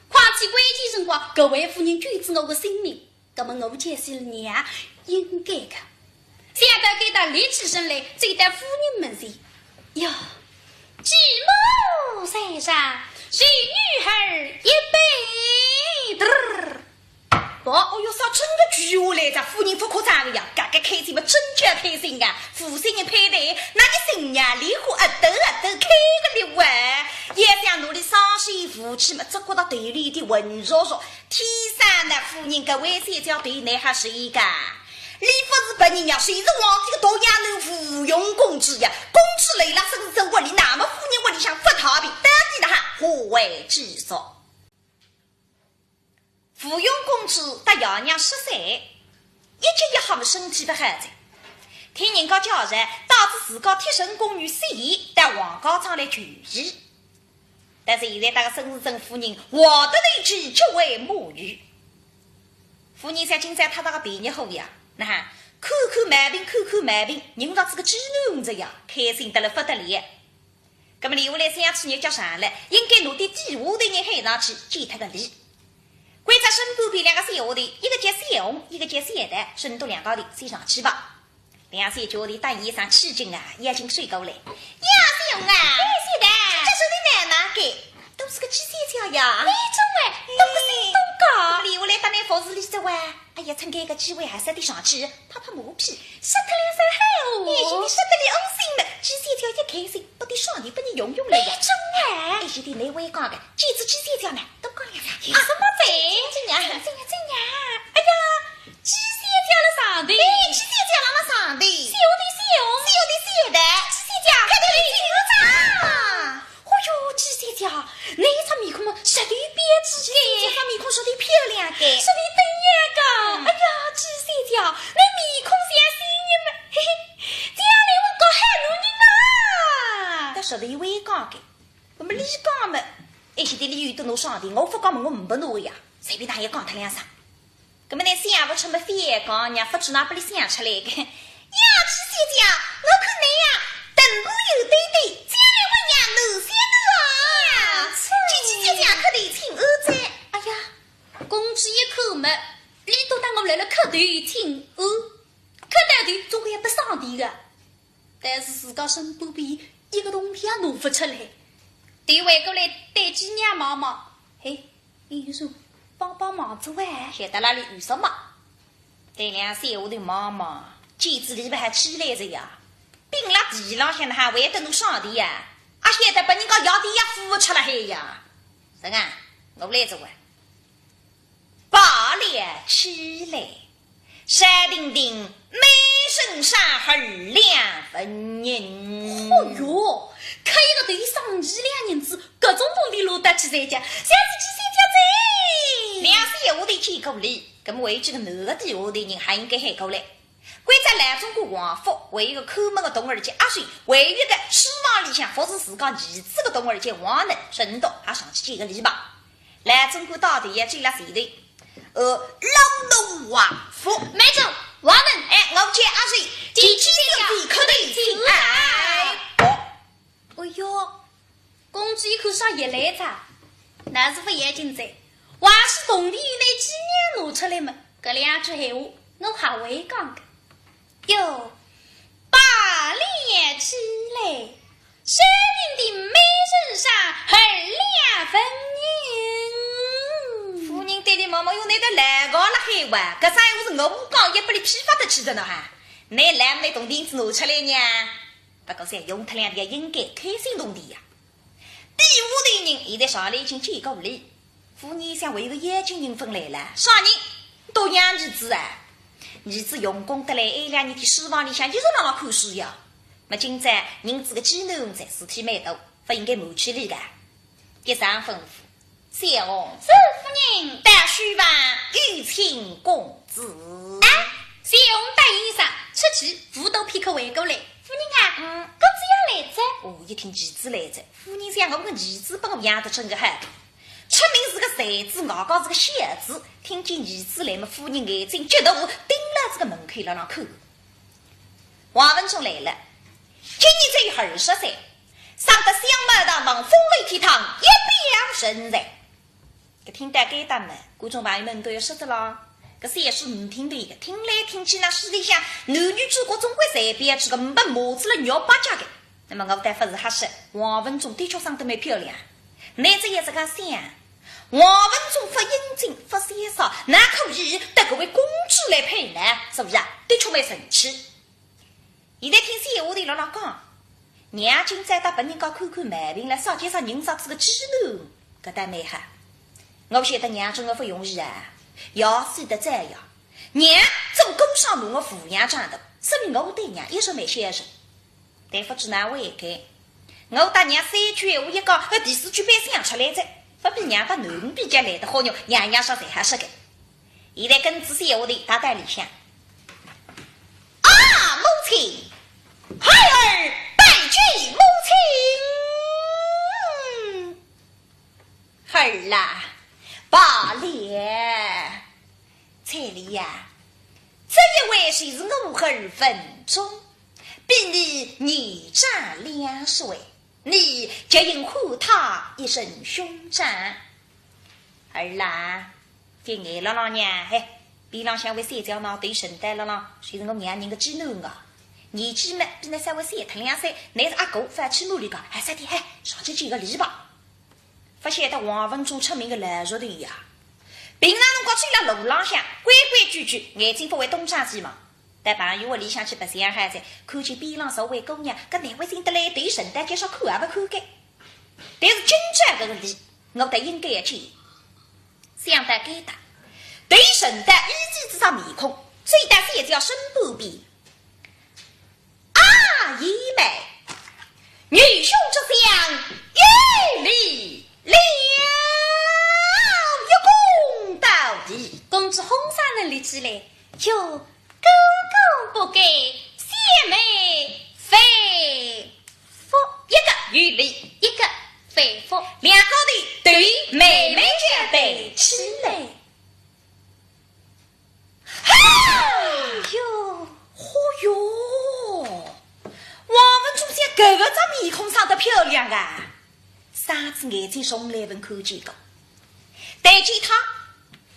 况且关键辰光，搿位夫人救仔我个性命， 那么我就是娘应该个。想到该搭立起身来，走到夫人门前。哟，继母在上，许女儿一杯。嘚儿。哦，哦哟，啥真个跪下来哉，夫人勿夸张个呀，搿个开心嘛，真叫开心啊！夫妻人配对，那个新娘梨花一朵一朵开个哩哇，也想努力双喜福气嘛，只觉得头里的浑浊浊， 天上的夫人，搿位小姐对倷还是一个，俚勿是别人呀，就是皇帝个独养囡芙蓉公主呀。公主来了，身子正活力，那么夫人屋里向勿太平，到底哪哈何为之所？芙蓉公主搭爷娘说散，一直也还没身体勿好哉，听人家介绍，带仔自家贴身宫女雪雁到王家庄来求医。 但是现在搭个沈世珍夫人话得头起，脚尾母语。夫人想今朝讨着个便宜货呀，那哈，看看毛病，看看毛病，人家自个知女仔呀，开心得了勿得了。那么留下来相处日脚长了，应该拿点底下头人喊上去，见脱个礼。关照身边两个小丫头，一个叫小红，一个叫小旦，沈黛两家头先上去吧。 两小姐头搭衣裳起劲啊，眼睛水过来。呀，小红啊，哎，小旦，这是你奶奶个，都是个寄小姐呀。哎，真哎，都不是你懂个。我留下来搭你服侍你这哇。哎呀，趁搿个机会还是得上去拍拍马屁。说脱两声嗨哦。哎，你说得了，窝心了，寄小姐一开心，不得赏钿拨你用用了呀。哎，真哎。哎，是的，你会讲个，寄仔寄小姐呢，多讲两声。有什么罪？真呀，真呀，真呀。哎呀， 寄小姐辣上头。哎，寄小姐辣辣上头。小的小。小的小的。寄小姐，快点来请我啊。哦哟，寄小姐，倷一张面孔么，实头标致个。寄小姐面孔实头漂亮个。实头登样个。嗯。哎呀，寄小姐，倷面孔像新人么，嘿嘿，这样来问个好男人啦。但实头会讲个，那么俚讲么，一些的俚有得拿赏钿，我勿讲么，我呒不拿个呀，随便哪也讲脱两声。 那么倷想勿出么覅讲，娘勿知哪拨俚想出来个。呀，寄小姐，我看倷呀，头部有点点，将来会让奴才个啊。寄小姐可得请安哉。哎呀，公子一看么，俚笃当我来了磕头请安，磕头头总归要拨赏钿个。 但是自家身边一个铜钿也拿勿出来。对回过来对寄娘望望，嘿，有人帮帮忙仔喂。晓得哪里有什么？对两小丫头望望，见仔俚勿还起来哉呀？病辣地浪向哪还会得拿赏钿呀？阿晓得拨人家要钿也付勿出来嗨呀？是啊，我来哉喂。 罢了起来，山亭亭，每身上二两纹银。哦哟，磕一个头赏二两银子，搿种铜钿落得去哉家，像是寄小姐哉。两小丫头见过礼，那么为这个男的丫头人还应该喊过来。 关照老总管王福，还有一个看门的童儿叫阿水，还有一个书房里向服侍自家儿子的童儿叫王能，沈黛也上去见个礼吧。老总管到底也进了前头，呃，老奴王福。慢走，王能。哎，我叫阿水，第七小姐磕头请安。哎，哦。 哎哟，公子一看赏钿来哉，那是勿要紧哉，还是铜钿有拿寄娘拿出来么，搿两句闲话我还会讲个。哟，罢了起来，山顶的美人上二两分银。夫人对俚望望，哟，倷倒来个了海哇，搿啥闲话是我讲，也拨俚批发得去的呢哈。倷来没铜钿子拿出来呢？不过想用脱两钿应该开心铜钿呀。 底下头人现在上来已经见过礼，夫人想为个眼睛人分来了，啥人？多养儿子啊！儿子用功得来，一两日天书房里向一直辣辣看书呀。那今朝人子个寄囡在，事体蛮大，不应该瞒起俚个。一声吩咐，小红，是夫人。到书房有请公子。哎，小红答应一声，出去，不多片刻回过来。夫人啊，嗯。公子要来哉。哦，一听儿子来哉， 夫人想，我个儿子拨我养得真个好，出名是个才子，外加是个孝子。听见儿子来么，夫人眼睛激大，盯牢仔个门口辣辣看。王文忠来了，今年只有二十岁，生得相貌堂堂，风流倜傥，一表人才。 搿听到该搭么，观众朋友们都要说得啦，搿小说唔听头个，听来听去呢，书里向男女主角总归随便几个，没模子了肉巴结个。那么我倒勿是瞎说，王文忠的确生得蛮漂亮。倷只要自家想，王文忠勿英俊勿潇洒，哪可以搭搿位公主来配呢？是不是啊？的确蛮神气。 现在听小丫头辣辣讲，娘今朝搭别人家看看毛病了，啥介啥人啥子个寄囡，搿倒蛮好。我晓得娘真个勿容易啊，爷死得早呀，娘做工厂拿我抚养长大，说明我对娘一直蛮孝顺。但勿知哪会个，我搭娘三句闲话一讲，呃，第四句板想出来哉，勿比娘搭囡比较来得好呢，样样说侪好说个。 现在跟仔小丫头踏到里向。啊，母亲，孩儿拜见母亲。儿啊，罢了。彩礼呀，这一位就是我儿文忠，比你年长两岁，你就应唤他一声兄长。儿啊， 见眼辣辣呢，嘿，边浪向位小姐呢，对神台辣辣，就是我娘人个寄囡啊。年纪嘛，比倷稍微小脱两岁，倷是阿哥，勿要欺瞒俚个，还是点，嘿，上去见个礼吧。勿晓得王文忠出名个老实头呀，平常辰光走辣路浪向，规规矩矩，眼睛勿会东张西望。 到朋友屋里向去白相好哉，看见边浪坐位姑娘，搿难为情得来对神台介绍看也勿看个。但是今朝搿个礼，我倒应该要见。想到该搭，对神台一记仔张面孔，走到小姐身半边。啊，姨妹，女兄这厢有礼了，一躬到地。公子哄上能立起来，哟， 哥哥不敢，小妹回复。一个有礼，一个回复。两家头对妹妹交代起来。哎哟，嚯哟，王文忠像搿个张面孔生得漂亮啊，生仔眼睛从来勿看见过。但见她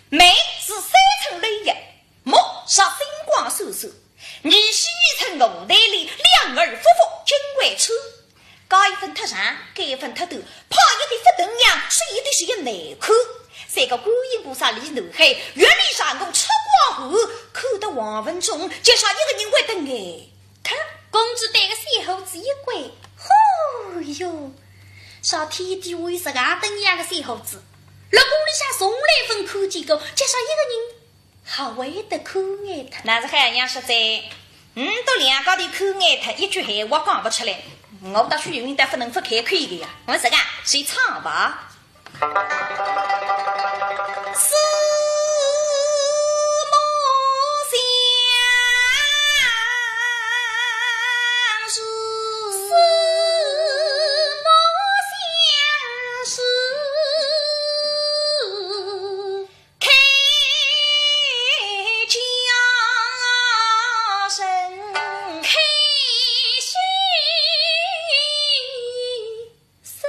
眉是三寸柳叶， 目若星光闪闪，眉须一层五彩丽，两耳复复金环穿。加一分忒长，加一分忒短，拍一点勿登样，说一点是也难看。三个观音菩萨立南海，月里上空出光环，看得王文忠介绍一个人会得眼。看，公子对个小伙子一看，嚯哟，啥天底下有实梗登样个小伙子，辣屋里向从来勿看见过，介绍一个人 还会得看眼脱。那是海洋说哉，嗯，都两家头看眼脱，一句闲话讲勿出来。我倒是有应当勿能勿开口个呀。我说个，随唱吧。 开家人，开心生。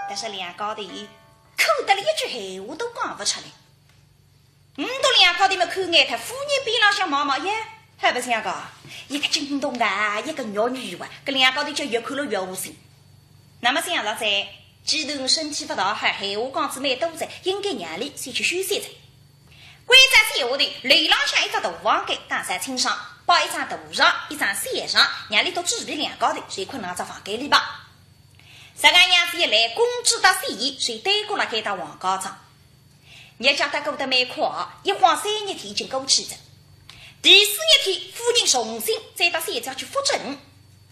但是两家头看得了一句闲话都讲勿出来。嗯，到两家头么看眼，他夫人边浪向望望，耶，还勿像个，一个惊动啊，一个肉软啊，搿两家头就越看了越恶心。那么想着哉，既然身体勿大好，闲话讲仔蛮多哉，应该让俚先去休息哉。关照小丫头，楼浪向一只大房间，打扫清爽，摆一张大床，一张小床，让俚笃姊妹两家头就困辣只房间里吧。实梗样子一来，公主搭小姨就耽搁辣该搭王家庄。日脚搭过得蛮快，一晃三日天已经过去哉。第四日天，夫人重新再到小姐去复诊。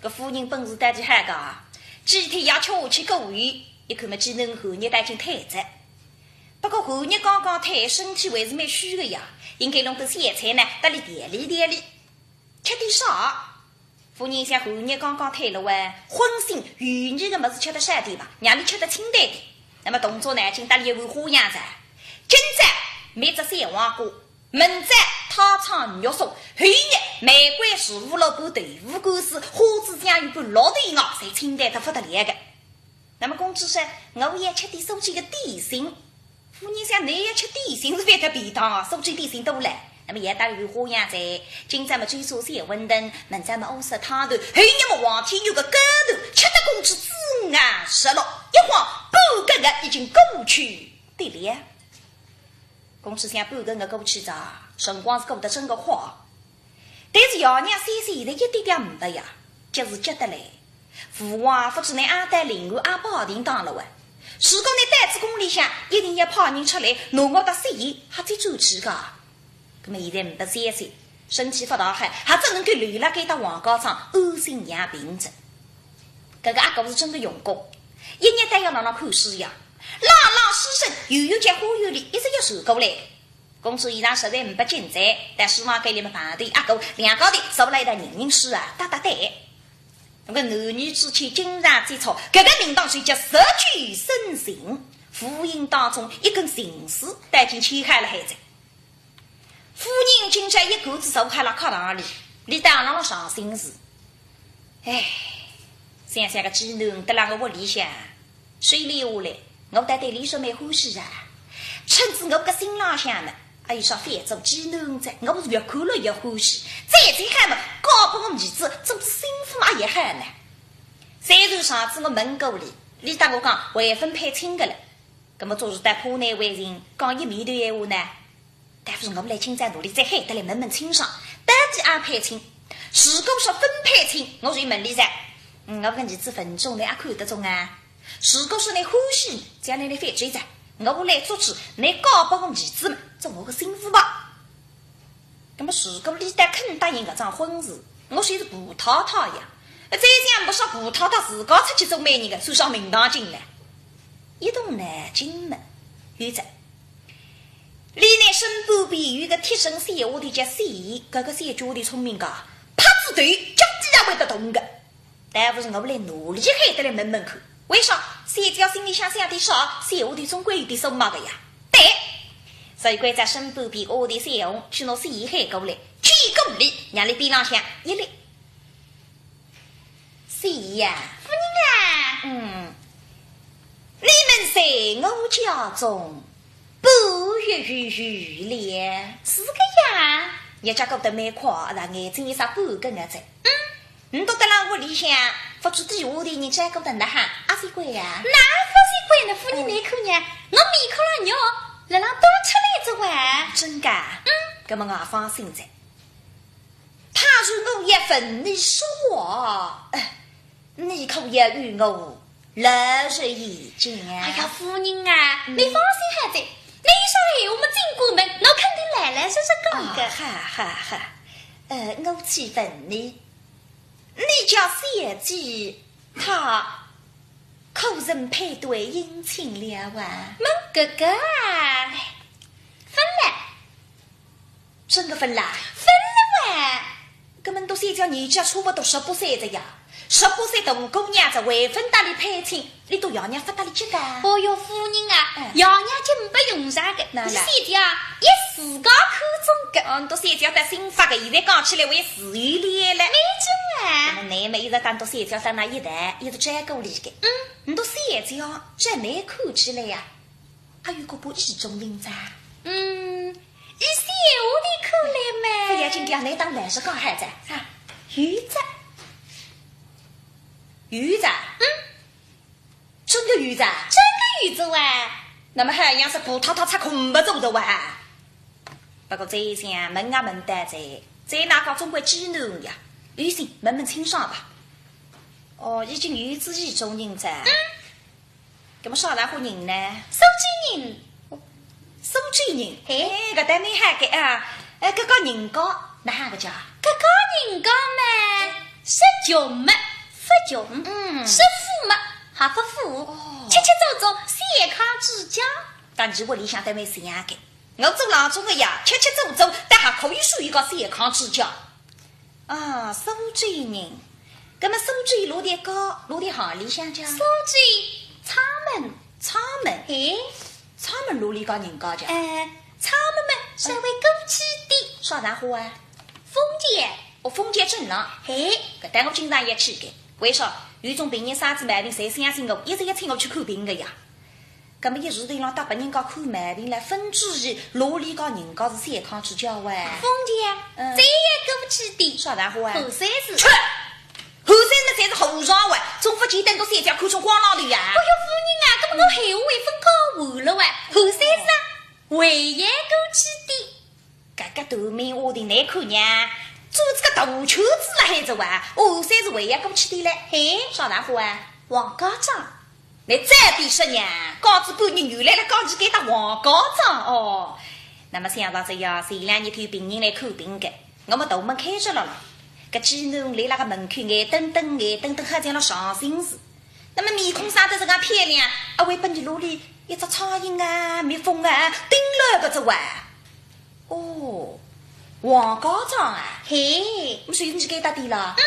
搿夫人本事倒是好个啊，几天药吃下去过后，一看么，既然寒热倒已经退哉。不过寒热刚刚退，身体还是蛮虚个呀，应该弄点小菜呢，搭俚调理调理。吃点啥？夫人想寒热刚刚退了哇，荤腥油腻个物事吃得少点吧，让俚吃得清淡点。那么动作呢，紧搭俚一碗花样菜。今朝煨只小黄瓜，明朝汤炒肉松，后日玫瑰、石斛、萝卜、豆腐干丝、花枝酱油拌绿豆芽，侪清淡得勿得了个。那么公主说，我也吃点苏州个点心。夫人想，倷也吃点心是勿得便当啊，苏州点心多嘞。那么也搭俚一碗花样菜，今朝么粥烧小馄饨，明朝么乌色汤团，后日么黄天佑个糕团，吃得公主珠牙舌绿，一晃半个月已经过去的了。公主想，半个月过去哉，辰光是过得真个快。但是爷娘三岁现在一点点呒不呀，急是急得来。父王勿知拿阿呆、林安、阿宝定当了哇。如果拿到仔宫里向，一定要派人出来，拿我搭小姨瞎子转去个。葛么现在呒不三岁，身体勿大好，还只能够留辣该搭王家庄安心养病哉。搿个阿哥是真个用功，一日到夜辣辣看书呀，朗朗书声，远远叫花园里一直要传过来。 公主现在实在呒不精神，到书房间里么碰头阿哥，两家头坐辣一道吟吟书啊，搭搭对。那么男女之间经常接触，搿个名堂就叫日久生情。无形当中一根情丝带进去开了海子。夫人今朝一个子坐开了客堂里，俚当然了伤心事。哎，想想个寄囡得了我屋里向，水里下来，我到底俚说蛮欢喜啊。趁仔我个心浪向呢，哎，说反正寄囡仔，我是越看了越欢喜。再再看嘛，交拨我儿子做仔新妇嘛也好呢。虽然上次我问过俚，俚搭我讲还朆配亲个了。 葛么总是搭怕难为情讲一面头闲话呢？但是我来今朝努力再喊得来问问清爽，到底阿配亲？如果说朆配亲，我就问俚哉，嗯，我个儿子文种呢阿看得中啊？如果说呢欢喜，将来呢反转哉，我来做主，你交拨我儿子嘛，做我个新妇吧。 那么如果俚倒肯答应搿桩婚事，我算是葡萄糖呀。再讲勿说葡萄糖自家出去做媒人个，算啥名堂进来？一动脑筋么，有哉。俚拿身边边有个贴身小丫头叫雪姨，搿个小丫头聪明个，拍仔头，脚底也会得动个。 但勿是我来努力喊得来问问看，为啥小姐心里向想点啥，小丫头总归有点数目个呀？对，所以关照身边边丫头小红去拿雪姨喊过来，举过来，让俚边浪向一立。雪姨呀，夫人啊，嗯，你们在我家中 半月有余了。是个呀。日脚过得蛮快，那眼睛一眨半个月哉。嗯。你到得了屋里向，勿知底下头人照顾得哪哈，阿是乖呀？哪勿是乖呢？夫人，嗯。你看呀，我面孔浪肉，辣浪多出来哉哇。真个？嗯。葛么我放心哉。他说我也问你说话，哎， 你可要与我老实一点。哎呀，夫人啊，嗯。你放心好哉，你有啥闲话么尽管问，我肯定老老实实讲个。啊，好，好，好。呃，我去问你，你家小姐她可曾配对姻亲了啊？问搿个啊？问了。 真个问啦？问了喂。搿么倷笃小姐年纪也差勿多十八岁哉呀，十八岁大姑娘仔还朆搭俚配亲，俚笃爷娘勿搭俚急个？哦哟，夫人啊，哎。爷娘急呒用场个，哪啦？倷小姐啊，一自家看中个。哦，倷笃小姐倒心发个，现在讲起来还自由恋爱了。没劲啊。搿么倷么一直搭倷笃小姐搭辣一道，一直照顾俚个。嗯。倷笃小姐啊，照倷看起来呀， 还有搿把意中人哉？嗯，依小丫头看来嘛。勿要紧个，倷当然是讲好哉，啊，有哉。有哉？嗯。真个有哉？真个有哉哇。那么好像是葡萄糖吃空勿做的哇。不过这一想，问也问得哉，再哪讲总归寄囡呀，有心问问清爽吧。哦，已经有仔意中人哉。嗯。 搿么啥人家人呢？苏州人。苏州人？嘿。哎，搿倒蛮好个啊。哎，搿家人家哪哈个家？搿家人家嘛，说穷嘛，勿穷，嗯。说富嘛，还勿富。哦。吃吃做做，小康之家。搭倷屋里向倒蛮像个。我做郎中个呀，吃吃做做，倒还可以算一个小康之家。 啊，苏州人。搿么苏州哪搭个，哪搭行里向家？苏州阊门。阊门？哎。阊门哪里家人家家？哎，阊门嘛，稍微过去点。啥场化啊？封建。哦，封建镇浪。哎。搿搭我经常也去个。为啥？有种病人生仔毛病，侪相信我，一直也请我去看病个呀。 搿么一时头浪搭别人家看毛病来，勿知哪里家人家是小康之家喂。封建，嗯。再要过去点。啥场化啊？后山寺。切！后山寺侪是和尚喂，总勿见得倷笃小姐看中光浪头呀。哎哟，夫人啊，搿么我闲话还朆讲完了喂，后山寺啊，还要过去点。 搿个大名丫头难看呀，转仔个大圈子辣海哉哇，哦，算是还要过去点嘞。嘿，啥场化啊？黄家庄。倷再别说呀，讲仔半日原来辣讲起该搭黄家庄哦。那么想到这呀，前两日有病人来看病个，我么大门开着了咯。搿寄囡来辣个门口眼瞪瞪眼瞪瞪，好像辣伤心事。那么面孔生得实梗漂亮，阿会拨伲哪里一只苍蝇啊、蜜蜂啊叮牢个哉哇。 哦，黄家庄啊？嘿。倷说倷是该搭点啦？嗯。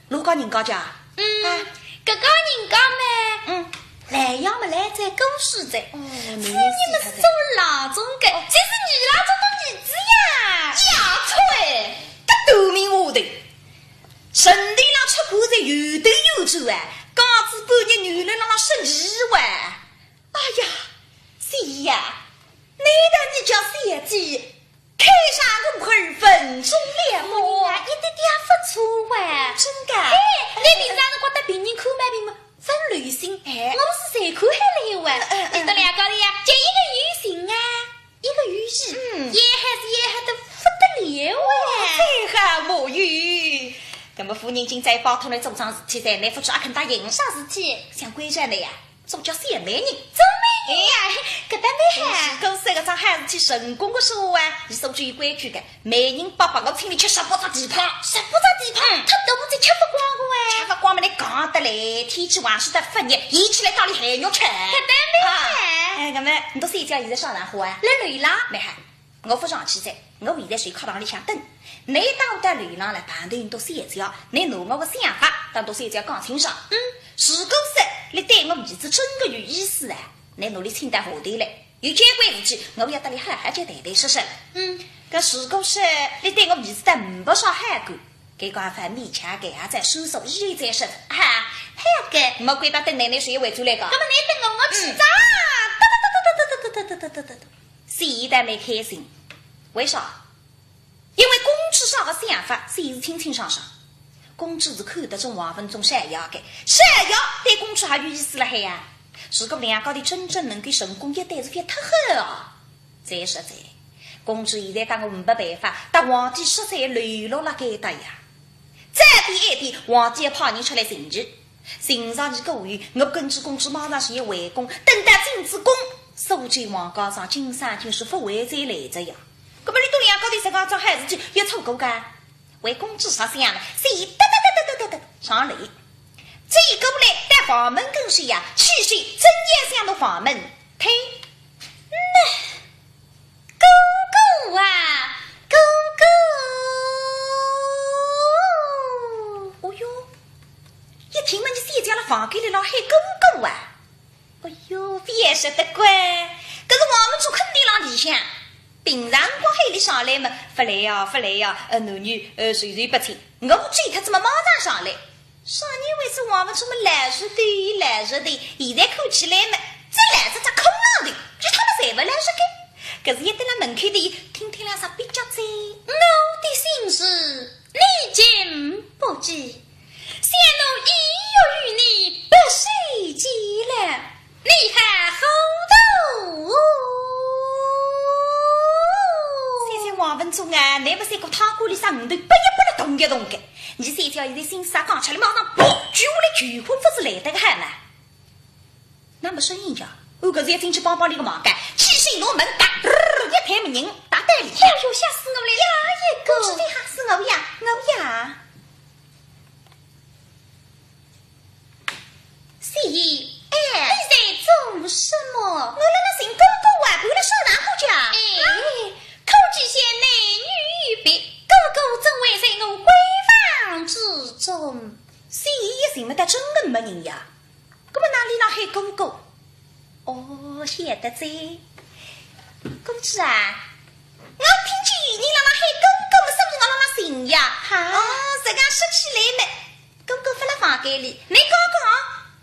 哪家人家家？嗯，啊。搿家人家嘛，嗯。来呀么来哉，过世哉。哦，夫人么是做郎中个，哦，就是女郎中个儿子呀。呀，啐！搿短命丫头，城头浪出过是有头有脚啊，讲仔半日原来辣辣说闲话。哎呀，是呀，难道你叫小姐 看上我儿文忠了么？夫人啊，一点点也勿错哇。真的啊？哎，倷平常辰光搭病人看毛病么，勿留心，哎。我么是随看海来哇。嗯，嗯，嗯。倷笃两家头呀，就一个有情啊，一个有义，嗯。要好是要好得勿得了哇。哦，再好莫有。那么夫人今朝拜托倷做桩事体哉，倷勿知阿肯答应？啥事体？想关照倷呀， 做叫小媒人。做媒人呀，搿倒蛮好。如果说搿桩好事体成功个说话啊，伊苏州有规矩个，媒人伯伯我请伊吃十八只蹄髈。十八只蹄髈，嗯。忒多么子吃勿光个哎。吃勿光么倷讲得来，天气寒暑得勿热，伊起来到里海肉吃。搿倒蛮好。啊，哎，那么倷笃小姐现在啥场化啊？辣楼浪。蛮好。 我勿上去哉，我现在随客堂里向等。倷到得楼浪来，碰头倷笃小姐，倷拿我个想法搭倷笃小姐讲清爽。嗯。如果说倷对我儿子真个有意思啊，倷拿俚请到下头来，有交关事体，我要搭俚好好叫谈谈说说。嗯。搿如果说倷对我儿子倒呒不啥好感，搿个还勉强个，也再说说以后再说。哈，好个。我关到等倷，倷随后回转来讲。那么倷等我，我去找。嗯。哒哒哒哒哒哒哒哒哒哒哒哒。 小姐倒蛮开心。为啥？因为公子啥个想法，小姐是清清爽爽。公子是看得中王文忠少爷个，少爷对公子还有意思辣海呀。如果两家头真正能够成功一对，是勿忒好啊。再说哉，公子现在搭我呒办法，搭皇帝说说流落辣该搭呀。 再第二点，皇帝要派人出来寻伊。寻着伊过后，我跟仔公子马上就要回宫，等到进仔宫，苏州皇家上金山金是勿会再来哉呀。搿么倷笃两家头实梗桩好事体要错过个？为公子着想呢，所以哒哒哒哒哒哒哒上楼。走过来，到房门跟前呀，起手正要想拿房门推。那 哥哥啊，哥哥！哦哟，一听么，伲小姐辣房间里浪喊哥哥啊！哎哟，勿要说得怪，搿是王文忠肯定辣里向。平常辰光喊俚上来么，勿来呀，勿来呀，呃，男女，呃，授受不亲。我追脱仔么马上上来。 啥人会说王文忠么老实头，老实头，现在看起来么，只老实只空浪头，其他么侪勿老实个。搿是一蹲辣门口头，听听了啥比较哉？我的心事，你竟不知，想奴已欲与你白首偕老， 你还糊涂？想想王文忠啊，倷勿是个汤锅里向鱼头拨一拨了动一动个，伲小姐现在心思啊讲出来，马上噗，举下来，就昏勿是来得个好嘛。那么声音呀，我搿是要进去帮帮俚个忙个，起手拿门打，一推门人，打到里向。哎哟，吓死我了！呀，一个。公子，你吓死我呀，我呀。 小姐，哎。你在做什么？我辣辣寻哥哥啊，勿晓得啥场化啊。哎，可知晓男女有别，哥哥怎会在我闺房之中？小姐一寻么，倒真个没人呀。搿么哪里来喊哥哥？ 哦，晓得哉。公子啊，我听见有人辣辣喊哥哥么，说明我辣辣寻呀。哈？哦，实梗说起来么，哥哥勿辣房间里，倷讲讲，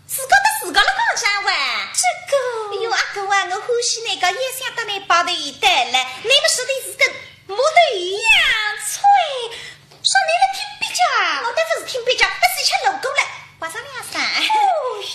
自家搭自家辣讲啥哇？这个。哎哟，阿哥啊，我欢喜倷个，也想搭倷白头到老，倷么说的是个木头一样脆。 啥倷辣听壁脚啊？我倒勿是听壁脚，我是吃路过了。为啥倷啊？哦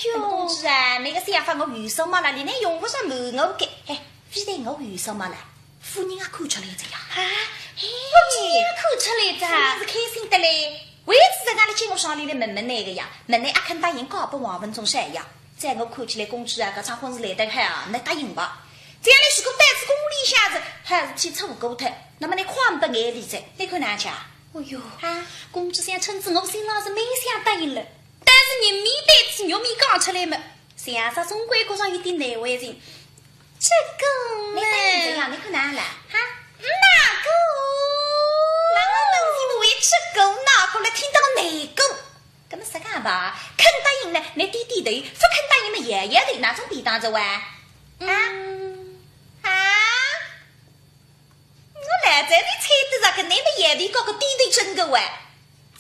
哟。公子啊，倷个想法我有数目了，倷用勿着瞒我个。哎，非但我有数目了，夫人也看出来哉呀。啊？哎，夫人也看出来哉？夫人是开心得嘞。为仔实梗来叫我上楼来问问倷个呀，问倷阿肯答应嫁拨王文忠少爷。在我看起来，公子啊，搿场婚事来得好啊，倷答应吧。 这样呢，如果到仔宫里向是，还是去错过脱，那么倷看勿眼里哉，倷看哪哼啊？哦哟，啊？公子想趁仔我心浪是蛮想答应了，但是人面对仔肉面讲出来嘛，想着总归觉着有点难为情。这个嘛，倷答应哉呀，倷看哪哼啦？哈？哪个？那我等是不为这个，哪个来听到哪个？搿么实梗吧，肯答应呢，倷点点头；勿肯答应呢，摇摇头，哪种便当哉哇？啊？啊？我老早就猜得着个，倷么摇头搞个点头真个哇。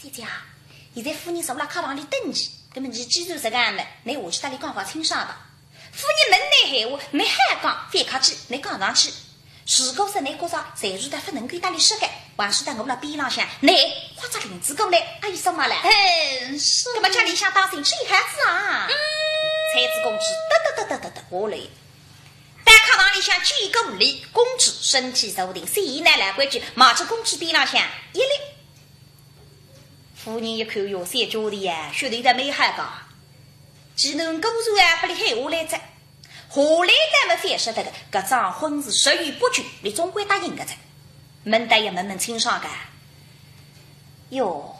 姐姐啊，现在夫人坐辣客房里等倷，搿么倷既然实梗么，倷下去搭俚讲讲清爽吧。夫人问倷闲话，倷好讲，勿客气，倷讲上去。 如果说倷觉着暂时得勿能够搭俚说个，还是搭我辣边浪向，倷豁只翎子过来，阿有啥么啦？嗯，是。搿么叫俚想当心，去孩子啊。嗯。才子公主得得得得得得下来，到客房里向见过礼，公主身体坐定，先拿老规矩，望仔公主边浪向一立。夫人一看哟，小姐的呀，说得倒蛮好个，既然果然啊，拨俚喊下来哉。 下来倒么勿晓得个，搿桩婚事十有八九，俚总归答应个哉。问倒要问问清爽个。哟，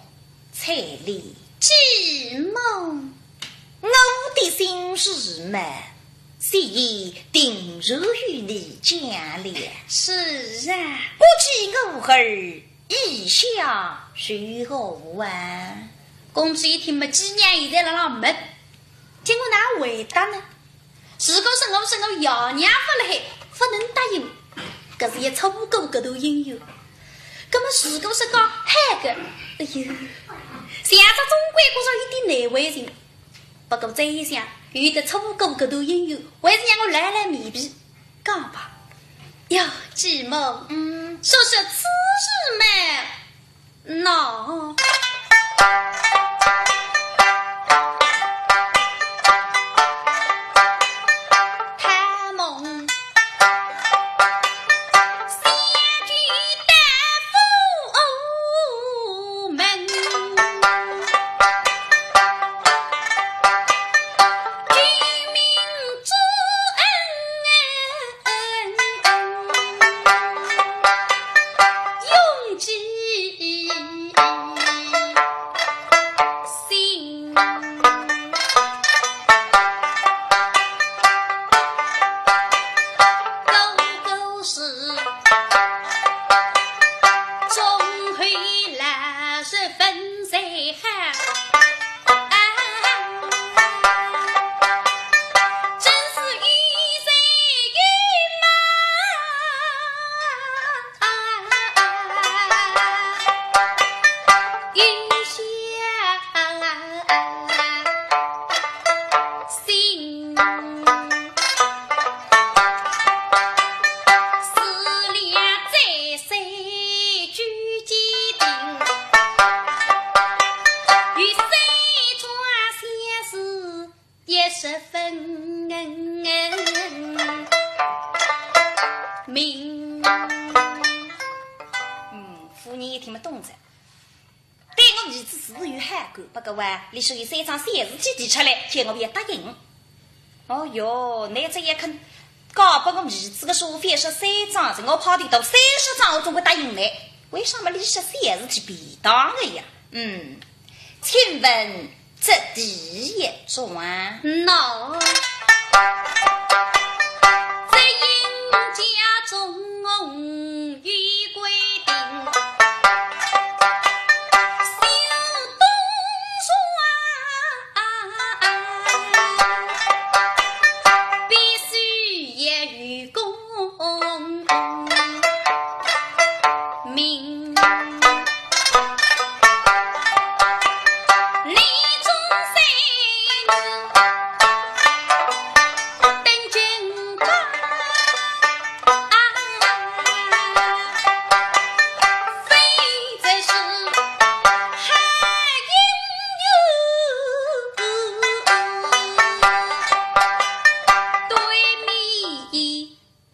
采莲。姐母。我的心事嘛，先定然与你讲了。是啊。估计我儿意下如何啊？公主一听嘛，既然现在辣辣问，叫我哪回答呢？ 如果说我说我爷娘勿辣海，勿能答应，搿是一错过搿段姻缘。搿么如果说讲嗨个，哎呦，想着总归觉着有点难为情。不过再一想，有得错过搿段姻缘，还是让我来来面皮，讲吧。哟，姐母，嗯。说说此事嘛， 喏，他们相聚到府门，救命之恩 永记心。哥哥是忠厚老实分 谁好？啊，真是有才有貌，有孝心。 四两再三举鸡啼，与三桩相思也十分明。嗯，夫人一听么懂哉。 对我儿子是有好感，不过啊，俚说有三桩小事体提出来，叫我要答应。哦哟，倷这一肯嫁拨我儿子个说法说三桩，是我怕得到三十桩，我总归答应倷。为啥么俚说小事体便当个呀？嗯，请问 这第一桩。喏，这阴家中有规定，修东床，必须要有功名。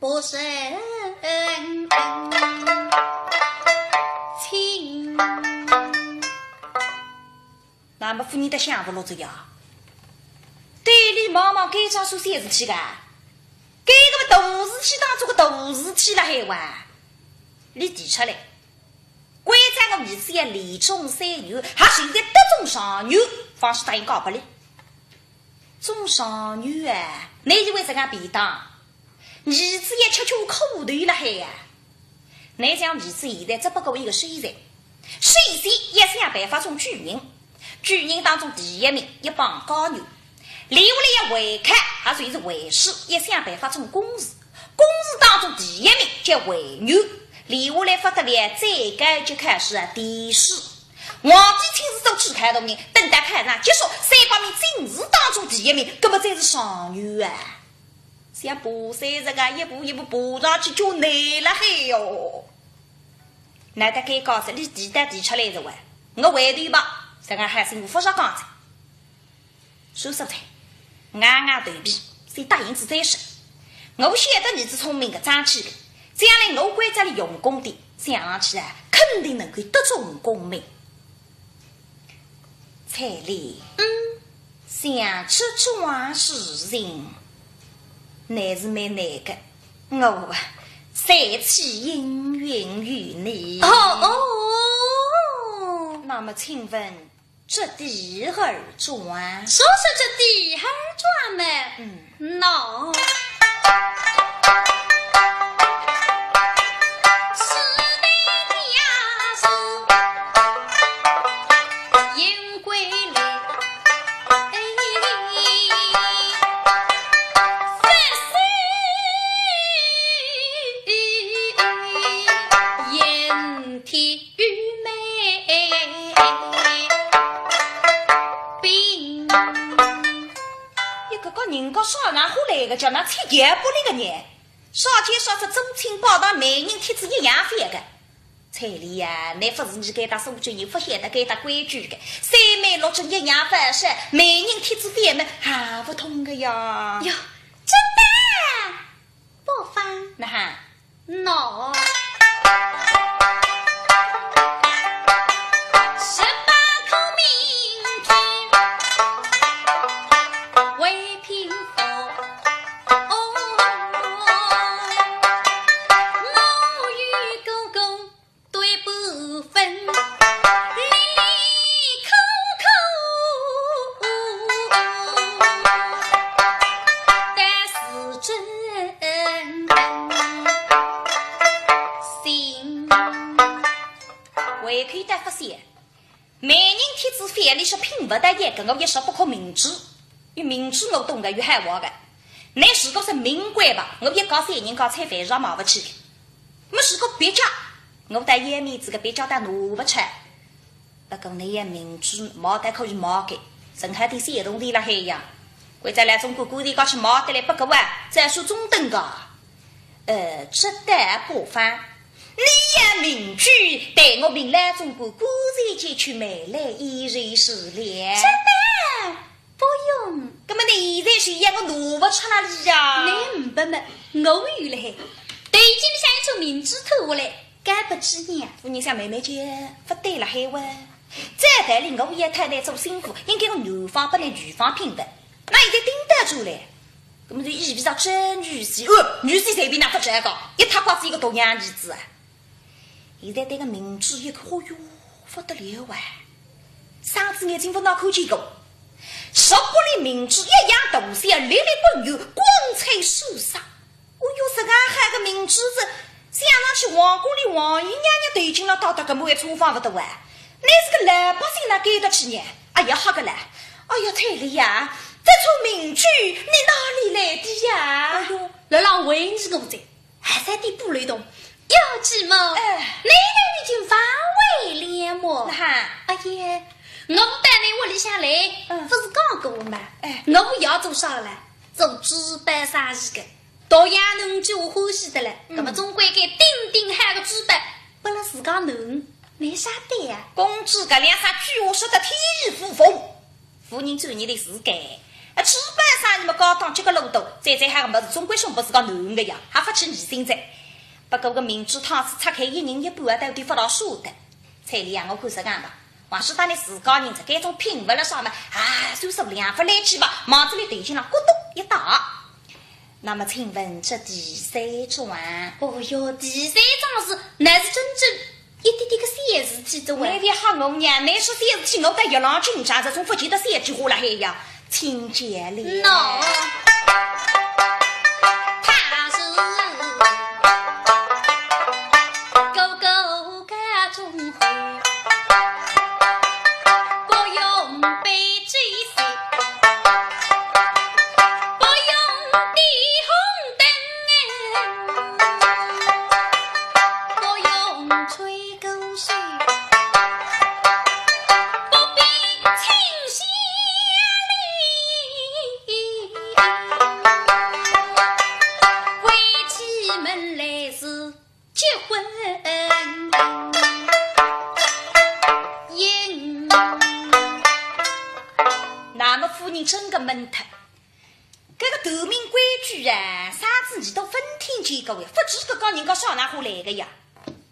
不成亲。那么夫人倒想勿落哉呀，对俚望望该桩算小事体个，该个么大事体当中个大事体了海哇，俚提出来，关照我儿子要连中三元，还现在得中状元，方是答应嫁拨俚。 中状元啊，倷以为实梗便当？儿子也吃吃苦头了海呀。倷想儿子现在只不过一个秀才，首先要想办法中举人，举人当中第一名，一帮高俑。留下来要会考，也算是会试，要想办法中公事。公事当中第一名叫会俑，留下来勿得了，最高级考试啊，殿试。皇帝亲自做主考大人，等到考场结束，三百名进士当中第一名，搿么才是状元啊。像爬山实梗，一步一步爬上去，叫难了海哟。难得该讲是，伊提单提出来是哇，我回头吧，实梗还是我勿说讲哉。 说实在，硬硬头皮，先答应仔再说。我晓得儿子聪明个，争气个，将来我关照伊用功点，想上去啊，肯定能够得中功名。采莲，嗯，想出这桩事情，乃是蛮难个。我啊，才气应允于你。哦哦。那么请问 这第二桩。说说这第二桩嘛，嗯。喏，是的呀，是，言归来，哎，不是言天 愚昧病。一个个人家啥人好来个，叫那七爷不离个人，啥介绍是宗亲报堂媒人帖子一样翻个。采莲呀，乃勿是你该搭苏州人，勿晓得该搭规矩个，三媒六证一样翻噻，媒人帖子翻么还勿通个呀。哟，真的？ 不妨。那哈？喏，十八颗明珠为凭佛。哦，我与哥哥 对不分，离离苦苦，但是真心。胃口倒勿小，媒人帖子翻里向拼勿得一个，我一十八颗明珠。 有明珠我懂个，有闲话个。乃如果是名贵吧，我一家三人家菜饭上买勿起个。么如果别家，我倒要面子个，别家倒拿勿出。不过乃要明珠买得可以买个，剩下点小铜钿辣海呀。关照老总管，管钿高去买得来，不过啊，再说中等个。呃，这倒不妨。你要明珠，待我命老总管管钿进去买来，一人是了。真的？ 不用。那么你现在是要我拿勿出来了呀？你唔不么，我有了嘿。头颈里向一串明珠脱下来，交拨仔娘。夫人想慢慢叫，勿对了海哇。照道理我也太太做新妇，应该用男方拨伊女方拼个。那现在顶得住嘞。那么就意味着这女婿，呃，女婿随便哪勿着个，一塌刮子一个独养儿子啊。 现在对个明珠一看，哦哟，勿得了啊！生仔眼睛勿哪看见过。十八粒明珠一样大小，粒粒滚圆，光彩闪闪。哦哟，实梗好个明珠子，镶上去皇宫里皇后娘娘头颈浪戴得搿么还差勿多啊！乃是个老百姓哪盖得起呢？哎呀，吓个嘞！哎呀，采莲呀，这串明珠你哪里来的呀？哎哟，辣辣为你我哉。 还在地不雷动。要紧么？哎。你那已经反胃了么？那哈。哎呀，我到你屋里向来，嗯。勿是讲过么？哎。我要做啥嘞？做珠宝生意个。大爷侬就欢喜得嘞，嗯。那么总归该顶顶好个珠宝，拨了自家弄，没啥对呀。公子搿两声鬼话说得天衣无缝。 夫人转念头是该，啊，珠宝生意么高档，结个路途，再再好个物事，总归送拨自家囡儿个呀，还勿起疑心哉。不过个明珠倘使拆开一人一半啊，到底勿大舍得。采莲啊，我看实梗吧，还是当倷自家人哉，该种拼勿了啥么，啊，算数两勿来气吧，望仔俚头颈浪咕咚一搭。那么请问这第三桩？哦哟，第三桩是，乃是真正 一点点个小事体都会。倷覅吓我呀，倷说小事体，我倒一浪紧张，这种勿见得小事体好了嗨呀，请讲哩。喏，他是哥哥家中后，不用哎，啥子你都朆听见过呀？勿知道讲人家啥哪哼来个呀？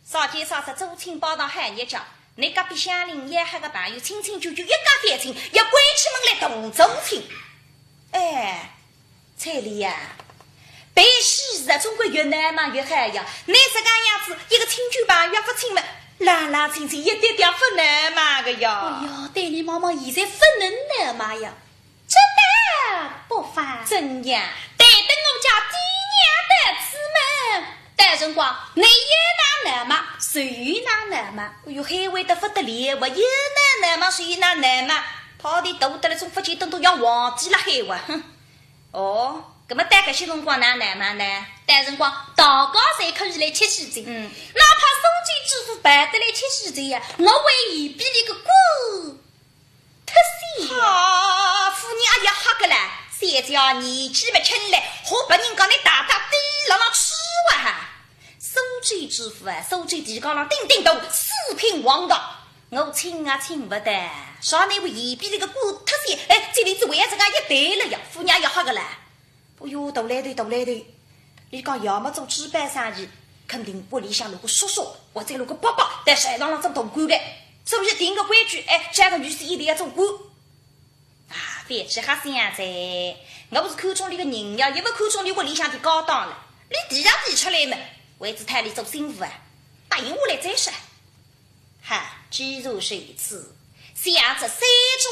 啥叫啥啥做亲报到海日脚，你隔壁乡邻也喊个朋友，亲亲舅舅一家三亲，要关起门来同做亲。哎，彩礼呀，办喜事啊，总归越闹猛越好呀。你这个样子，一个亲舅朋友也勿请嘛，冷冷清清，一点点勿闹猛个呀。哎呀，对你妈妈现在勿能闹猛呀。 这倒不妨。怎样？待等我家爹娘到此门，到辰光，你有哪闹猛，就有哪闹猛。哎哟，海外得勿得了，我有哪闹猛，就有哪闹猛。跑得多得了，总勿见得都要皇帝了海外，哼。哦，搿么到搿歇辰光哪闹猛呢？到辰光，大家侪可以来吃喜酒，嗯。哪怕苏州知府跑得来吃喜酒呀，我还嫌比伊个官 忒小。哈，夫人阿要吓个啦，小姐年纪勿轻了，好拨人家拿大大地浪浪吃哇哈。苏州知府啊，苏州地界浪鼎鼎大，四品黄道，我请也请勿得，啥哪会嫌比伊个官忒小？哎，这里子为啥个一对了呀？夫人阿要吓个啦。 哎哟，大来头，大来头，伊讲要么做珠宝生意，肯定屋里向落个叔叔，或者落个伯伯，在山上浪做大官个，所以定个规矩，哎，搿个女婿一定要做官。啊，覅去瞎想哉，我勿是看中伊个人呀，也勿看中伊屋里向个家当了。伊提也提出来嘛，为仔讨伊做新妇啊，答应下来再说。 哈，既然如此，想这三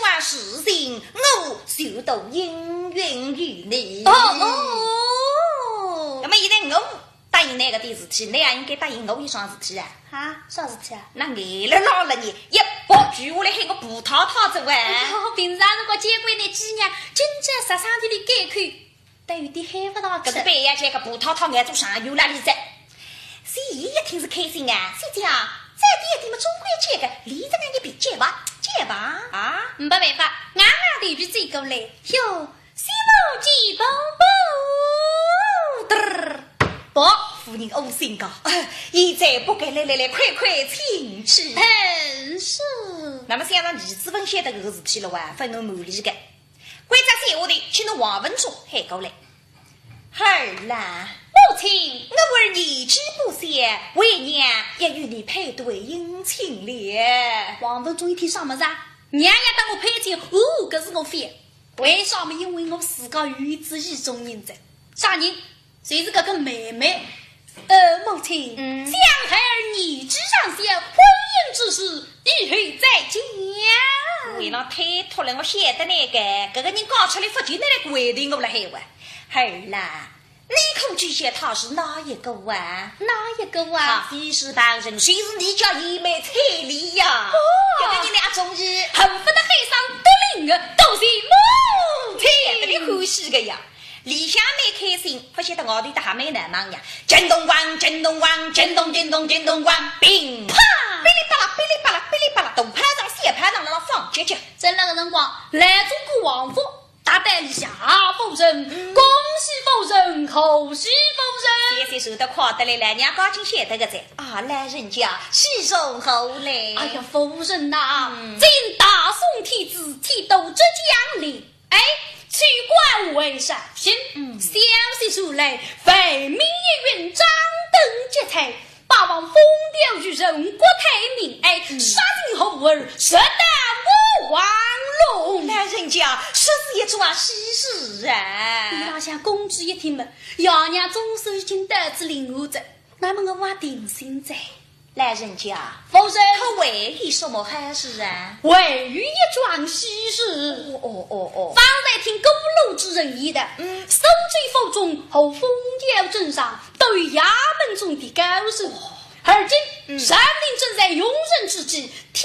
桩事情，我就都应允于你。哦，哦。那么现在我答应㑚搿点事体，㑚也应该答应我一桩事体啊。啊，啥事体啊？那眼了浪了你，一百句话来喊我葡萄糖子哇。哎哟，平常辰光见过㑚几年，今朝啥生地里改口， 倒有点喊勿上去。搿个半夜叫个葡萄糖眼珠上有哪里在？小姐一听是开心啊，小姐啊，再点一点么总归叫个，连着俺一边叫吧，叫吧。啊，没办法，俺俺头皮转过来，哟，西门记宝宝，嘚儿。不，夫人窝心个，哎，现在不该来来来，快快请起。嗯，是。那么想着儿子勿晓得搿个事体了哇，朆能瞒伊个。 关照手下头，去拿王文忠喊过来。孩儿啊，母亲，我儿年纪不小，为娘也与你配对姻亲了。王文忠一听啥物事啊？娘也当我配亲，哦，搿是我非。为啥么？因为我自家有一个意中人哉。啥人？ 就是搿个妹妹。呃，母亲，嗯。想孩儿年纪尚小，婚姻之事以后再讲。为了推脱了，我晓得那个，搿个人讲出来勿就拿来怪罪我了海哇。孩儿啦，你可知晓他是哪一个啊？哪一个啊？他非是旁人，就是你家义妹彩礼呀。哦。搿个人哪中意？恨不得海上得灵儿，多谢母亲。搿个欢喜个呀。 里向蛮开心，勿晓得外头搭还蛮闹猛呀。震动咣，震动咣，震动，震动，震动咣，乒乓，噼里啪啦，噼里啪啦，噼里啪啦，大炮仗、小炮仗辣辣放，结结。正辣搿辰光，来中个王府，大殿里向啊，夫人，嗯。恭喜夫人，贺喜夫人。谢谢，受得快得来，老娘家今晓得个哉。啊，老人家，喜从何来？哎呀，夫人呐，嗯。今大宋天子，天都浙江来。 哎，去官为上心，嗯。消息传来，万民一云，张灯结彩，八方风调雨顺，国泰民安，嗯。杀进猴儿，十大武王龙。老人家，说是一桩喜事啊。伊拉向公主一听嘛，爷娘总算已经到此临安哉。 那么我也定心哉。老人家，夫人。可还有什么好事啊？还有一桩喜事。哦，哦，哦，哦。方才听过路之人言道，嗯。苏州府中和风调镇上都有衙门中的高手，哦。而今，嗯。朝廷正在用人之际，挑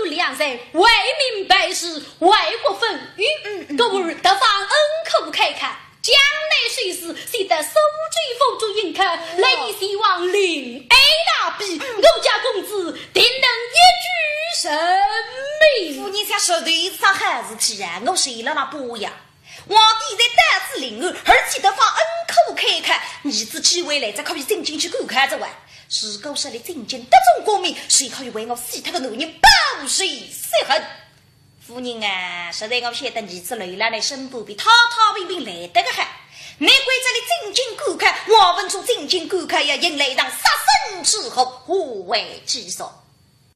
选良才，为民办事，为国分忧，嗯，嗯，故而特访恩客开考。 将来虽是选得苏州府中应考，哦。来与前往临安那比，嗯。我家公子定能一举成名。夫人想说头一桩好事体啊，我受了那波呀。皇帝在到此临安，而且特访恩客开考，儿子机会来哉，可以进京去看看哉哇。如果说伊进京得中功名，就可以为我死脱个男人报仇雪恨。 夫人啊，实在我晓得儿子留辣㑚身边，比太太平平来得个好。你关照俚进京赶考，我们从进京赶考要迎来一场杀身之祸，何为其所？